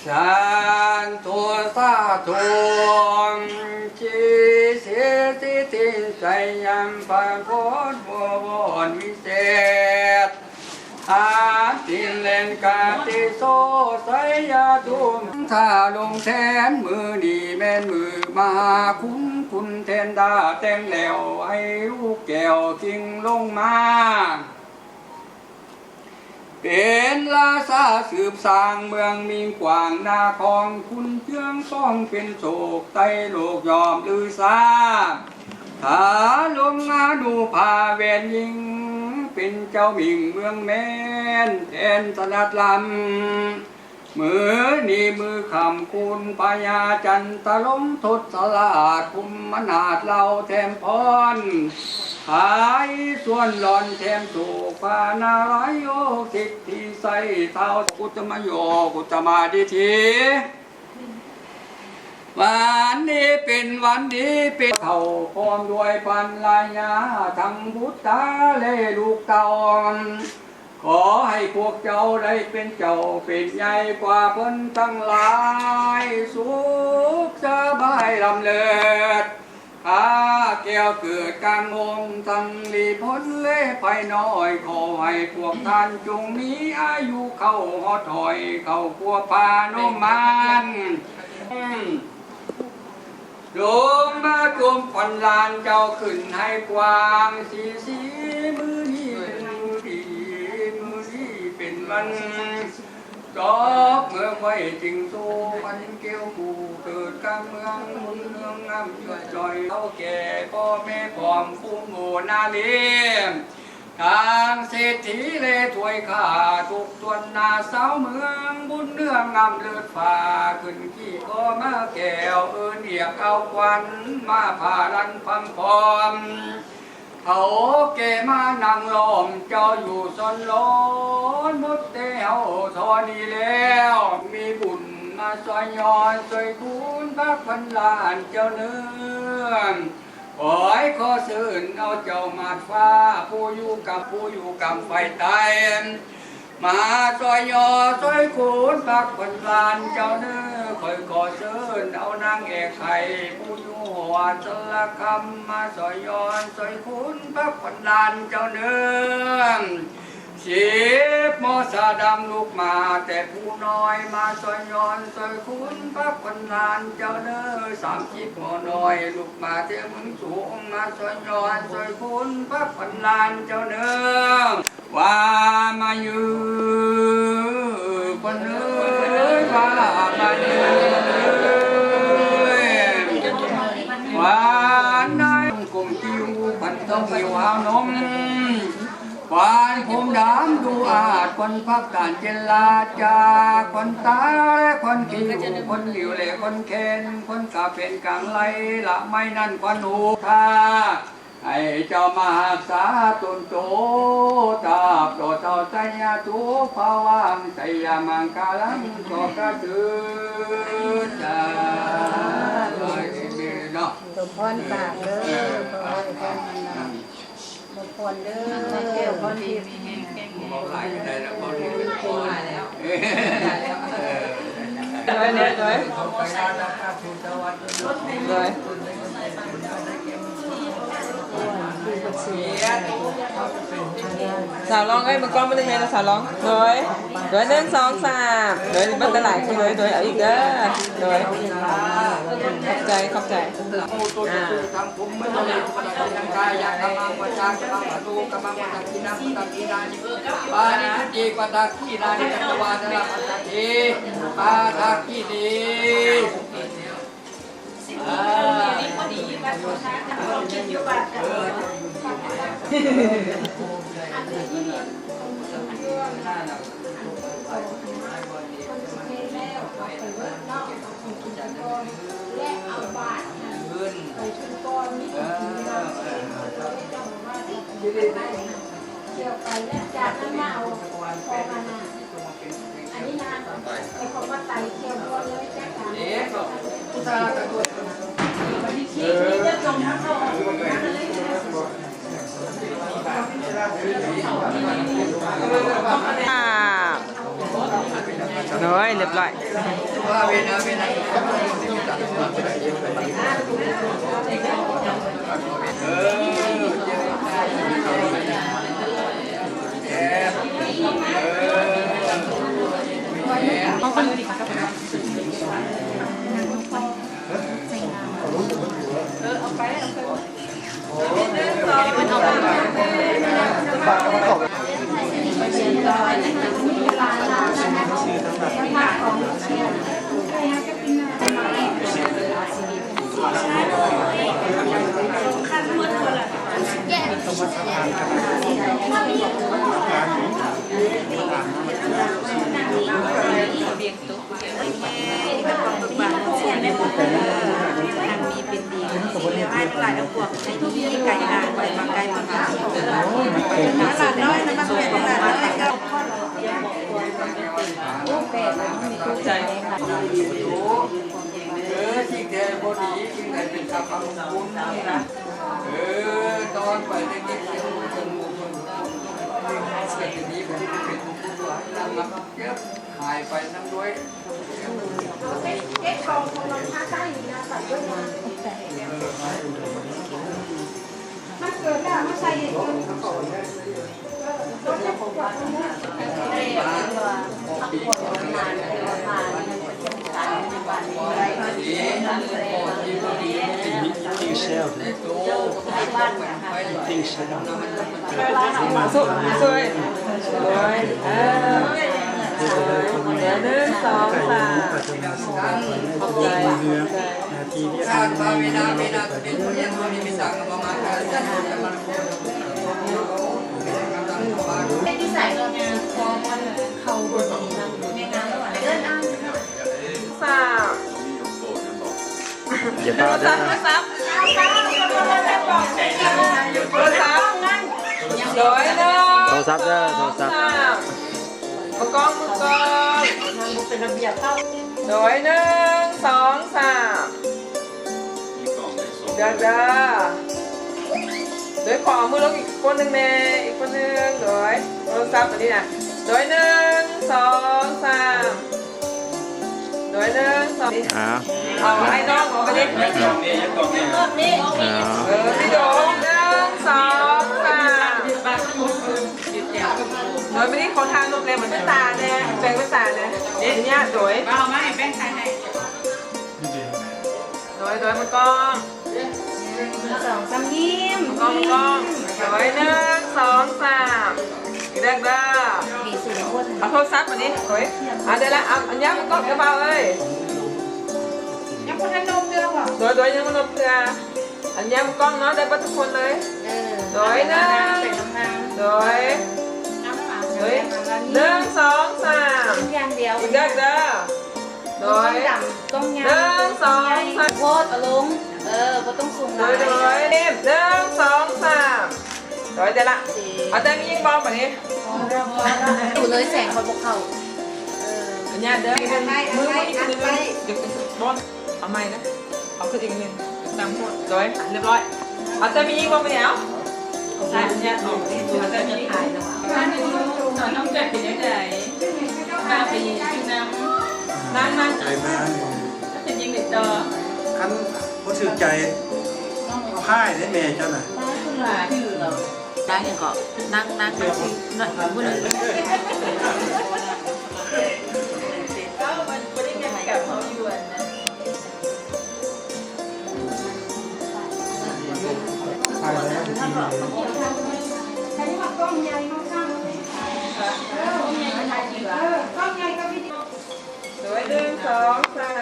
ສາທຸ ສາທຸ ທີ່ສິດທິຕິໄຊຍຳ ພະພອນບົວບອນວິເສດ ແລ່ນກາເຕໂຊໄຊຍາທຸມ ຖ້າລົງແທນມື້ນີ້ແມ່ນມື້ມະຫາຄຸນ ຄຸນແທນດາແຕ່ງແລ້ວ ໃຫ້ລູກແກ້ວກິ່ງລົງມາ ເປັນລາຊາສືບສ້າງເມືອງມິງກວ້າງນາຄອງ ຂຸນເຈືອງປ້ອງເປັນໂສກ ໃຕ້ໂລກຍອມລືຊາ ຖ້າລົງອານຸພາແວ່ນຍິ່ງ ເປັນເຈົ້າມິງເມືອງແມ່ນ ແທນຖະໜັດລຳ ມື້ນີ້ມື້ຄ່ຳ ຄຸນພະຍາຈັນຕະລົງທົດສະລາດ ຄຸມມະນາດເລົ່າແຖມພອນ ພາອີສວນຫຼອນແຖມໂຊກ ພານາລາຍໂຍສິດທິໄຊ ທ້າວກຸດຕະມະໂຍ ກຸດຕະມາດິດຖິ ວັນນີ້ເປັນວັນດີ ເປັນເຂົ້າພ້ອມດ້ວຍພັນລະຍາ ທັງບຸດຕາ ແລະລູກເຕົ້າ ຂໍໃຫ້ພວກເຈົ້າໄດ້ເປັນເຈົ້າເປັນໃຫຍ່ກວ່າເພິ່ນທັງຫຼາຍ ສຸກສະບາຍລຳເລີດ ຂ້າແກ້ວເກີດກາງວົງທັງລີພົນເລໄພນ້ອຍ ຂໍໃຫ້ພວກທ່ານຈົ່ງມີອາຍຸເຂົ້າຮອດຖອຍ ເຂົ້າຄວບພານຸມານ ລົງມາຈົ່ມຂວັນຫຼານເຈົ້າຂຶ້ນໃຫ້ກວ້າງສີສີ ມື້ນີ້ເປັນມື້ດີ ມື້ນີ້ເປັນວັນ ຈອບເມື່ອຂ້ອຍຈຶ່ງສູ່ວັນແກ້ວຜູ້ເກີດກາງເມືອງ ບຸນເຮືອງງາມຍອດຈ້ອຍ ເຖົ້າແກ່ພໍ່ແມ່ພ້ອມຜູ້ໂມນາລີ ທາງເສດຖີເລຖ້ວຍຂ້າ ທຸກສ່ວນໜ້າຊາວເມືອງ ບຸນເຮືອງງາມເລີດຟ້າ ຂຶ້ນຂີ່ຄໍມາແກ້ວ ເອີ້ນຮຽກເອົາຂວັນ ມາພາລັນພັງພ້ອມ ເຖົ້າແກ່ມານັ່ງລ້ອມ ເຈົ້າຢູ່ສອນຫຼອນ ໝົດແຕ່ເຮົາທໍ່ນີ້ແລ້ວ ມີບຸນມາຊ່ອຍຍ້ອນ ຊ່ອຍຄູນພະຂວັນຫຼານເຈົ້າເນີ ຂ້ອຍຂໍເຊີນເອົາເຈົ້າມາດຟ້າ ຜູ້ຢູ່ກຳ ຜູ້ຢູ່ກຳໄຟໃຕ້ ມາຊ່ອຍຍໍຊ່ອຍຄູນພະຂວັນຫຼານເຈົ້າເນີ ຂ້ອຍຂໍເຊີນເອົານາງແອກໄຂ່ ຜູ້ຢູ່ຫົວສາລະຄຳ ມາຊ່ອຍຍ້ອນຊ່ອຍຄູນພະຂວັນຫຼານເຈົ້າເນີ ສິບໝໍສາດຳ ລູກໝາແຕ່ຜູ້ນ້ອຍ ມາຊ່ອຍຍ້ອນຊ່ອຍຄູນພະຂວັນຫຼານເຈົ້າເນີ ສາມສິບໝໍນ້ອຍ ລູກໝາແຕ່ເມືອງສູງ ມາຊ່ອຍຍ້ອນຊ່ອຍຄູນພະຂວັນຫຼານເຈົ້າເນີ ວ່າມາຢູ່ຄົນເອີຍ ວ່າມາຢູ່ເອີຍ ວ່ານາຍກົມຕິວ ພັນຕ້ອງຢູ່ຫາວນົມ ຄວັນຜົມດຳດູອາດ ຄວັນຜັກຕານເຈນລາຈາ ຄວັນຕາແລະຄວັນຄິວ ຄວັນຫຼິວແລະຄວັນແຄນ ຄວັນກາເປັນກາງໄລ ລະໄມ້ນັ້ນຄວັນຫູກທາ ໃຫ້ເຈົ້າມາຮັກສາຕົນໂຕ ຕາບຕໍ່ເທົ່າໄຊຍະທຸກພະວັງ ໄຊຍະມັງຄະລັງກໍກະເທີນ ສາທຸເນາະ ສົມພອນປາກເດີ ເອີ ຂໍໃຫ້ເພິ່ນ ອືມ ມຸກພອນເດີ ແກ້ວພອນທິບ ເວົ້າຫຼາຍຢູ່ໃດລະ ເວົ້າດີເປັນຄົນ ເອີ ໂດຍ ໂດຍ ໂດຍ ສາວລອງເອີຍ ມາກ້ອງມາເບິ່ງແມ່ນະ ສາວລອງ ໂດຍ ໂດຍ ໜຶ່ງ ສອງ ສາມ ໂດຍ ເບິ່ງຫຼາຍໆ ໂດຍ ໂດຍ ເອົາອີກເດີ ໂດຍ ຂອບໃຈ ຂອບໃຈ ອ່າ ທຳຜົມເມືອງເລ ທຳກາຍະທຳມັງ ວາຈາທຳມັງ ມະໂນທຳມັງ ປະທັກກິນາ ປະທັກກິນາ ປານາຕິ ປະທັກກິນາ ຈັກກະວານະ ປະທັກເທ ປະທັກກິເນ ອ່າ ແລະເອົາບາດນັ້ນໄປຂຶ້ນກ່ອນ ມີ ເອີ ເອີ ເອີ ເອີ ກ່ຽວໄປ ແລະຈາກນັ້ນມາເອົາຂອງອັນນັ້ນ ອັນນີ້ນະ ໄປຂອງວັດໄຕກ່ຽວບໍ່ເລີຍ ຈັກການ ເອີ ອ່າ ໂດຍ ຮຽບຮ້ອຍ ເອີ ເອີ ສິ່ງໃດບໍ່ດີ ສິ່ງໃດເປັນອັບປະມຸງຄຸນ ເອີ ນອນໄປໃນຈິດໃນຮູ້ເຖິງໝູ່ຄົນ ເປັນດີເປັນສຸກ ເປັນທຸກ ທຸກ ທຸກ ຫາຍໄປນຳດ້ວຍ. ສາມ ຢ່າພາດເດີ ໂທລະສັບ ໂທລະສັບ ໂດຍ ໜຶ່ງ ໂທລະສັບເດີ ໂທລະສັບ ສອງ ສາມ ມືກ້ອງ ມືກ້ອງ ໂດຍ ໜຶ່ງ ສອງ ສາມ ເດີ ເດີ ໂດຍ ຂໍເອົາມືລົງອີກຄົນໜຶ່ງແດ່ ອີກຄົນໜຶ່ງ ໂດຍ ໂທລະສັບອັນນີ້ນະ ໂດຍ ໜຶ່ງ ສອງ ສາມ ໂດຍ ໜຶ່ງ ສອງ ອ່າ ເອົາ ໃຫ້ນ້ອງເອົາໄປເດ້ ອ່າ ເອີ ວິດີໂອ ໜຶ່ງ ສອງ ສາມ ໂດຍ ບໍ່ໄດ້ຂໍຖ່າຍຮູບແດ່ ເບິ່ງຕາແດ່ ແບ່ງຕາແດ່ ເຮັດຫຍັງ ໂດຍ ເອົາມາໃຫ້ແບ່ງຖ່າຍໃຫ້ ໂດຍ ໂດຍ ມືກ້ອງ ໜຶ່ງ ສອງ ສາມ ຍິ້ມ ກ້ອງ ກ້ອງ ໂດຍ ໜຶ່ງ ສອງ ສາມ ອີກເດີ ເອົາໂທລະສັບມານີ້ ໂດຍ ເອົາ ໄດ້ລະ ເອົາ ອັນຍາມກ້ອງ ກະເບົາເອີຍ ຍັງບໍ່ທັນນົບເທື່ອບໍ່ ໂດຍ ໂດຍ ຍັງບໍ່ນົບເທື່ອ ອັນຍາມກ້ອງເນາະ ໄດ້ເບິດທຸກຄົນເລີຍ ເອີ ໂດຍ ໜຶ່ງ ໂດຍ ໂດຍ ໜຶ່ງ ສອງ ສາມ ຢ່າງດຽວ ອີກເດີ ໂດຍ ບໍ່ຕ້ອງດຳ ກ້ອງຍາວ ໜຶ່ງ ສອງ ສາມ ໂພດເອົາລົງ ເອີ ບໍ່ຕ້ອງສູງຫຼາຍ ໂດຍ ໂດຍ ໜຶ່ງ ສອງ ສາມ ໂດຍ ໄດ້ລະ ເອົາແຕ່ມີຍິງບອມບາດນີ້ ດູເລີຍແສງຂ້ອຍບໍ່ເຂົ້າ ເອີ ອັນຍາເດີ ມື ມືອີກໜຶ່ງ ເດີ ບອມ ເອົາໃໝ່ນະ ເອົາຂຶ້ນອີກໜຶ່ງ ຕາມໂພດ ໂດຍ ຮຽບຮ້ອຍ ເອົາແຕ່ມີຍິງບອມບາດນີ້ ເອົາ ໃສ່ອັນຍາອອກ ເອົາແຕ່ມີຍິງ ຕອນນ້ອງເກີດເປັນຈັ່ງໃດ ພາໄປຢູ່ນຳ ນາງ ນາງ ໃຈມາ ເປັນຈັ່ງໃດຕໍ່ ຄັນບໍ່ຖືກໃຈ ເອົາຄ້າຍເດ້ແມ່ເຈົ້ານະ ນາງຫຍັງເກາະ ນາງ ນາງ ນາງ ນາງ ໂດຍ ໜຶ່ງ ສອງ ສາມ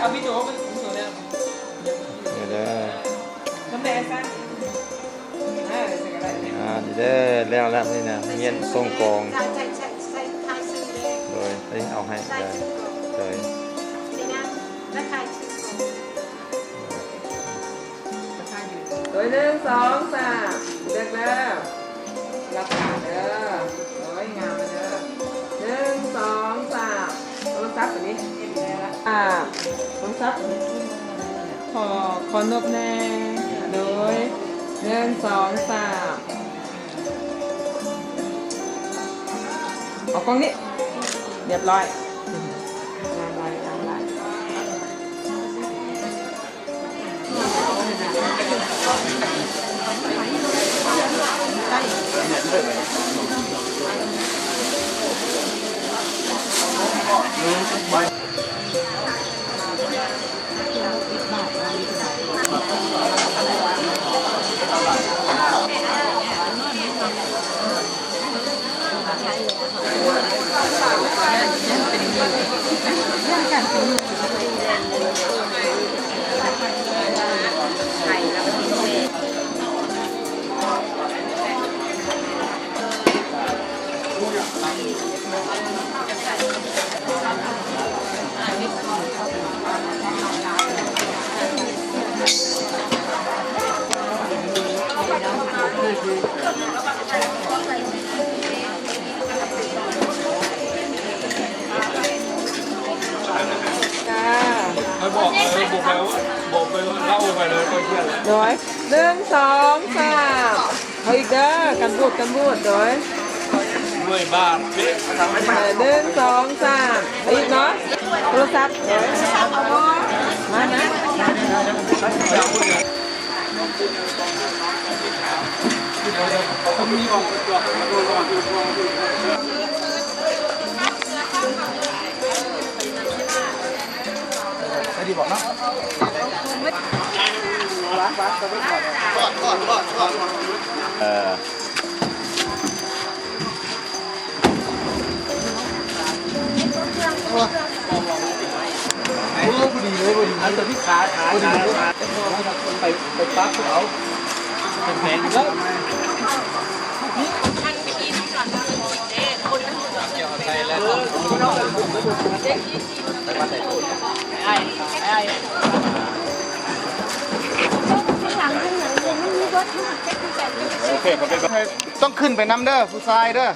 ເອົາວິດີໂອມາ ເດີ ນຳແມ່ຊັ້ນ ອ່າ ນີ້ເດີ ແລ້ວລະນີ້ນະ ຮຽນສົ່ງກອງ ໂດຍ ເອົາໃຫ້ ໂດຍ ໂດຍ ໜຶ່ງ ສອງ ສາມ ເລືອກແລ້ວ ຫຼັບຕາເດີ ໂດຍ ງາມເດີ ໜຶ່ງ ສອງ ສາມ ໂທລະສັບອັນນີ້ ອ່າ ໂທລະສັບອັນນີ້ ຂໍ ຂໍນົບແດ່ ໂດຍ ໜຶ່ງ ສອງ ສາມ ເອົາກ້ອງນີ້ ຮຽບຮ້ອຍ ງາມຫຼາຍ ງາມຫຼາຍ. จ้า ໃຫ້ບອກ ເອີ ບອກໄປ ບອກໄປເລົ່າໄປເລີຍ ກໍເຂຍນແລ້ວ ໂດຍ ໜຶ່ງ ສອງ ສາມ ເອົາອີກເດີ ກັນບູດ ກັນບູດ ໂດຍ ໜ່ວຍບາດເປະ ເອີ ໜຶ່ງ ສອງ ສາມ ເອົາອີກເນາະ ໂທລະສັບ ໂດຍ ມາ ມາ. ໄດ້ດີບໍ່ເນາະ ເອີ. ໂອ້ ພໍດີເລີຍ ພໍດີ ອັນຕົວທີ່ຂາ ຂາ ຂາ ໄປ ໄປປັບເອົາ ເປັນແຂນເລີຍ ໃສ່ແລ້ວ ໂອເຄ ຂອບໃຈ ຕ້ອງຂຶ້ນໄປນຳເດີ ຜູ້ຊາຍເດີ. ຮ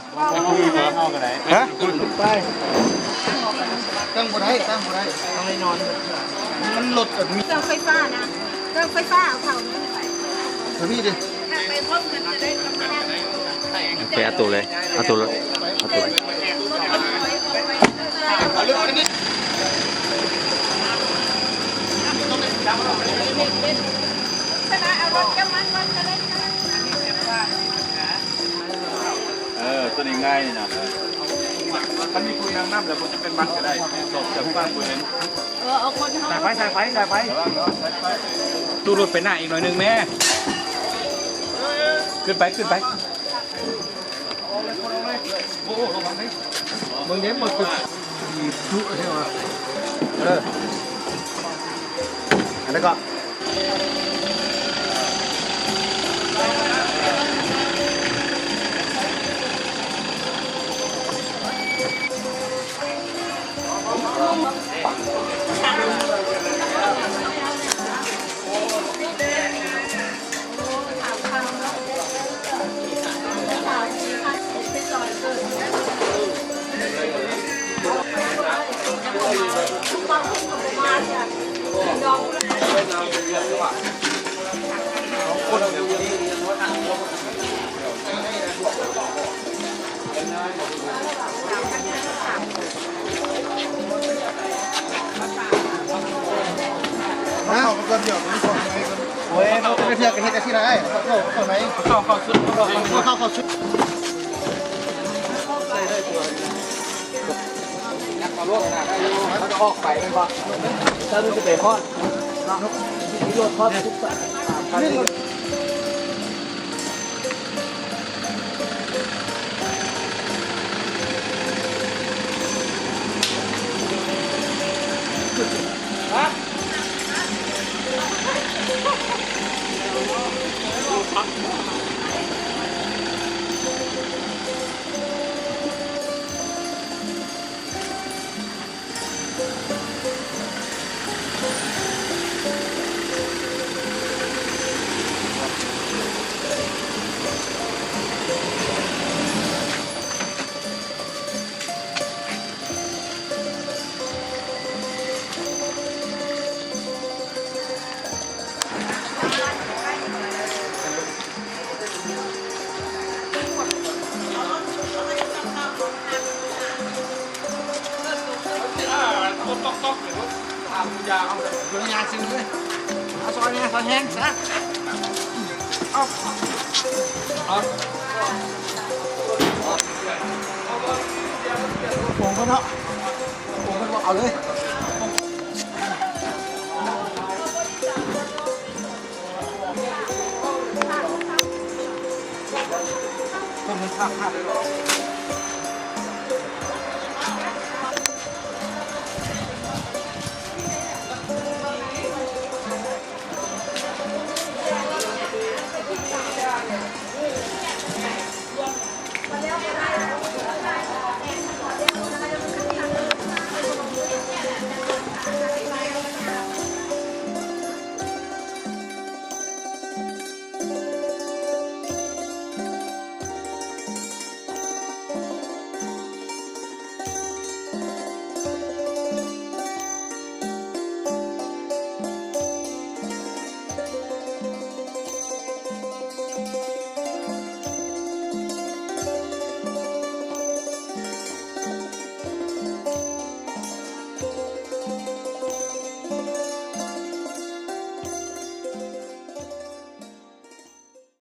ະ? ໄປ ຕັ້ງບໍ່ໄດ້ ຕັ້ງບໍ່ໄດ້ ຕ້ອງໃຫ້ນອນ ມັນລົດແບບນີ້ ເຄື່ອງໄຟຟ້ານະ ເຄື່ອງໄຟຟ້າເອົາເຂົ້ານະ ເອົານີ້ເດ້ ໄປພ້ອມກັນຈະໄດ້ກຳລັງ ໄປເອົາໂຕເລີຍ ເອົາໂຕເລີຍ ເອົາໂຕເລີຍ. ເອີ ຕົວນີ້ງ່າຍນີ້ນະ ຄັນມີຜູ້ນາງນຳແລ້ວບໍ່ຈຳເປັນມັດກໍໄດ້ ສອບຈາກຟັງບໍ່ເຫັນ ເອີ ເອົາຄົນເຮົາ ສາຍໄຟ ສາຍໄຟ ສາຍໄຟ ຕູ້ລົດໄປໜ້າອີກໜ້ອຍໜຶ່ງແມ້ ຂຶ້ນໄປ ຂຶ້ນໄປ. ໂອ້ ລະວັງເດ້ ເບິ່ງເດ້ ມັນຄືດຸແທ້ວ່າ ເອີ ອັນນັ້ນກໍ ນະ ໂອ້ຍ ເຂົາກໍເຮັດຈັ່ງຊີ້ລະ ເຂົ້າ ເຂົ້າໃນ ເຂົ້າ ເຂົ້າຊຸດ ເຂົ້າ ເຂົ້າຊຸດ ຍັດເອົາໂລດນະ ມັນຈະອອກໄປແມ່ນບໍ່? ຖ້າມັນຈະໄປຮອດເນາະ ມີລົດຮອດທຸກສາຍ ເອົາຊອຍແດ່ ຊອຍແຮງຊະ ເອົາ ເອົາ ຜົງກ່ອນເນາະ ຜົງກ່ອນ ເອົາເລີຍ. ຕົ້ນມັນຂາດຂາດເລີຍເນາະ.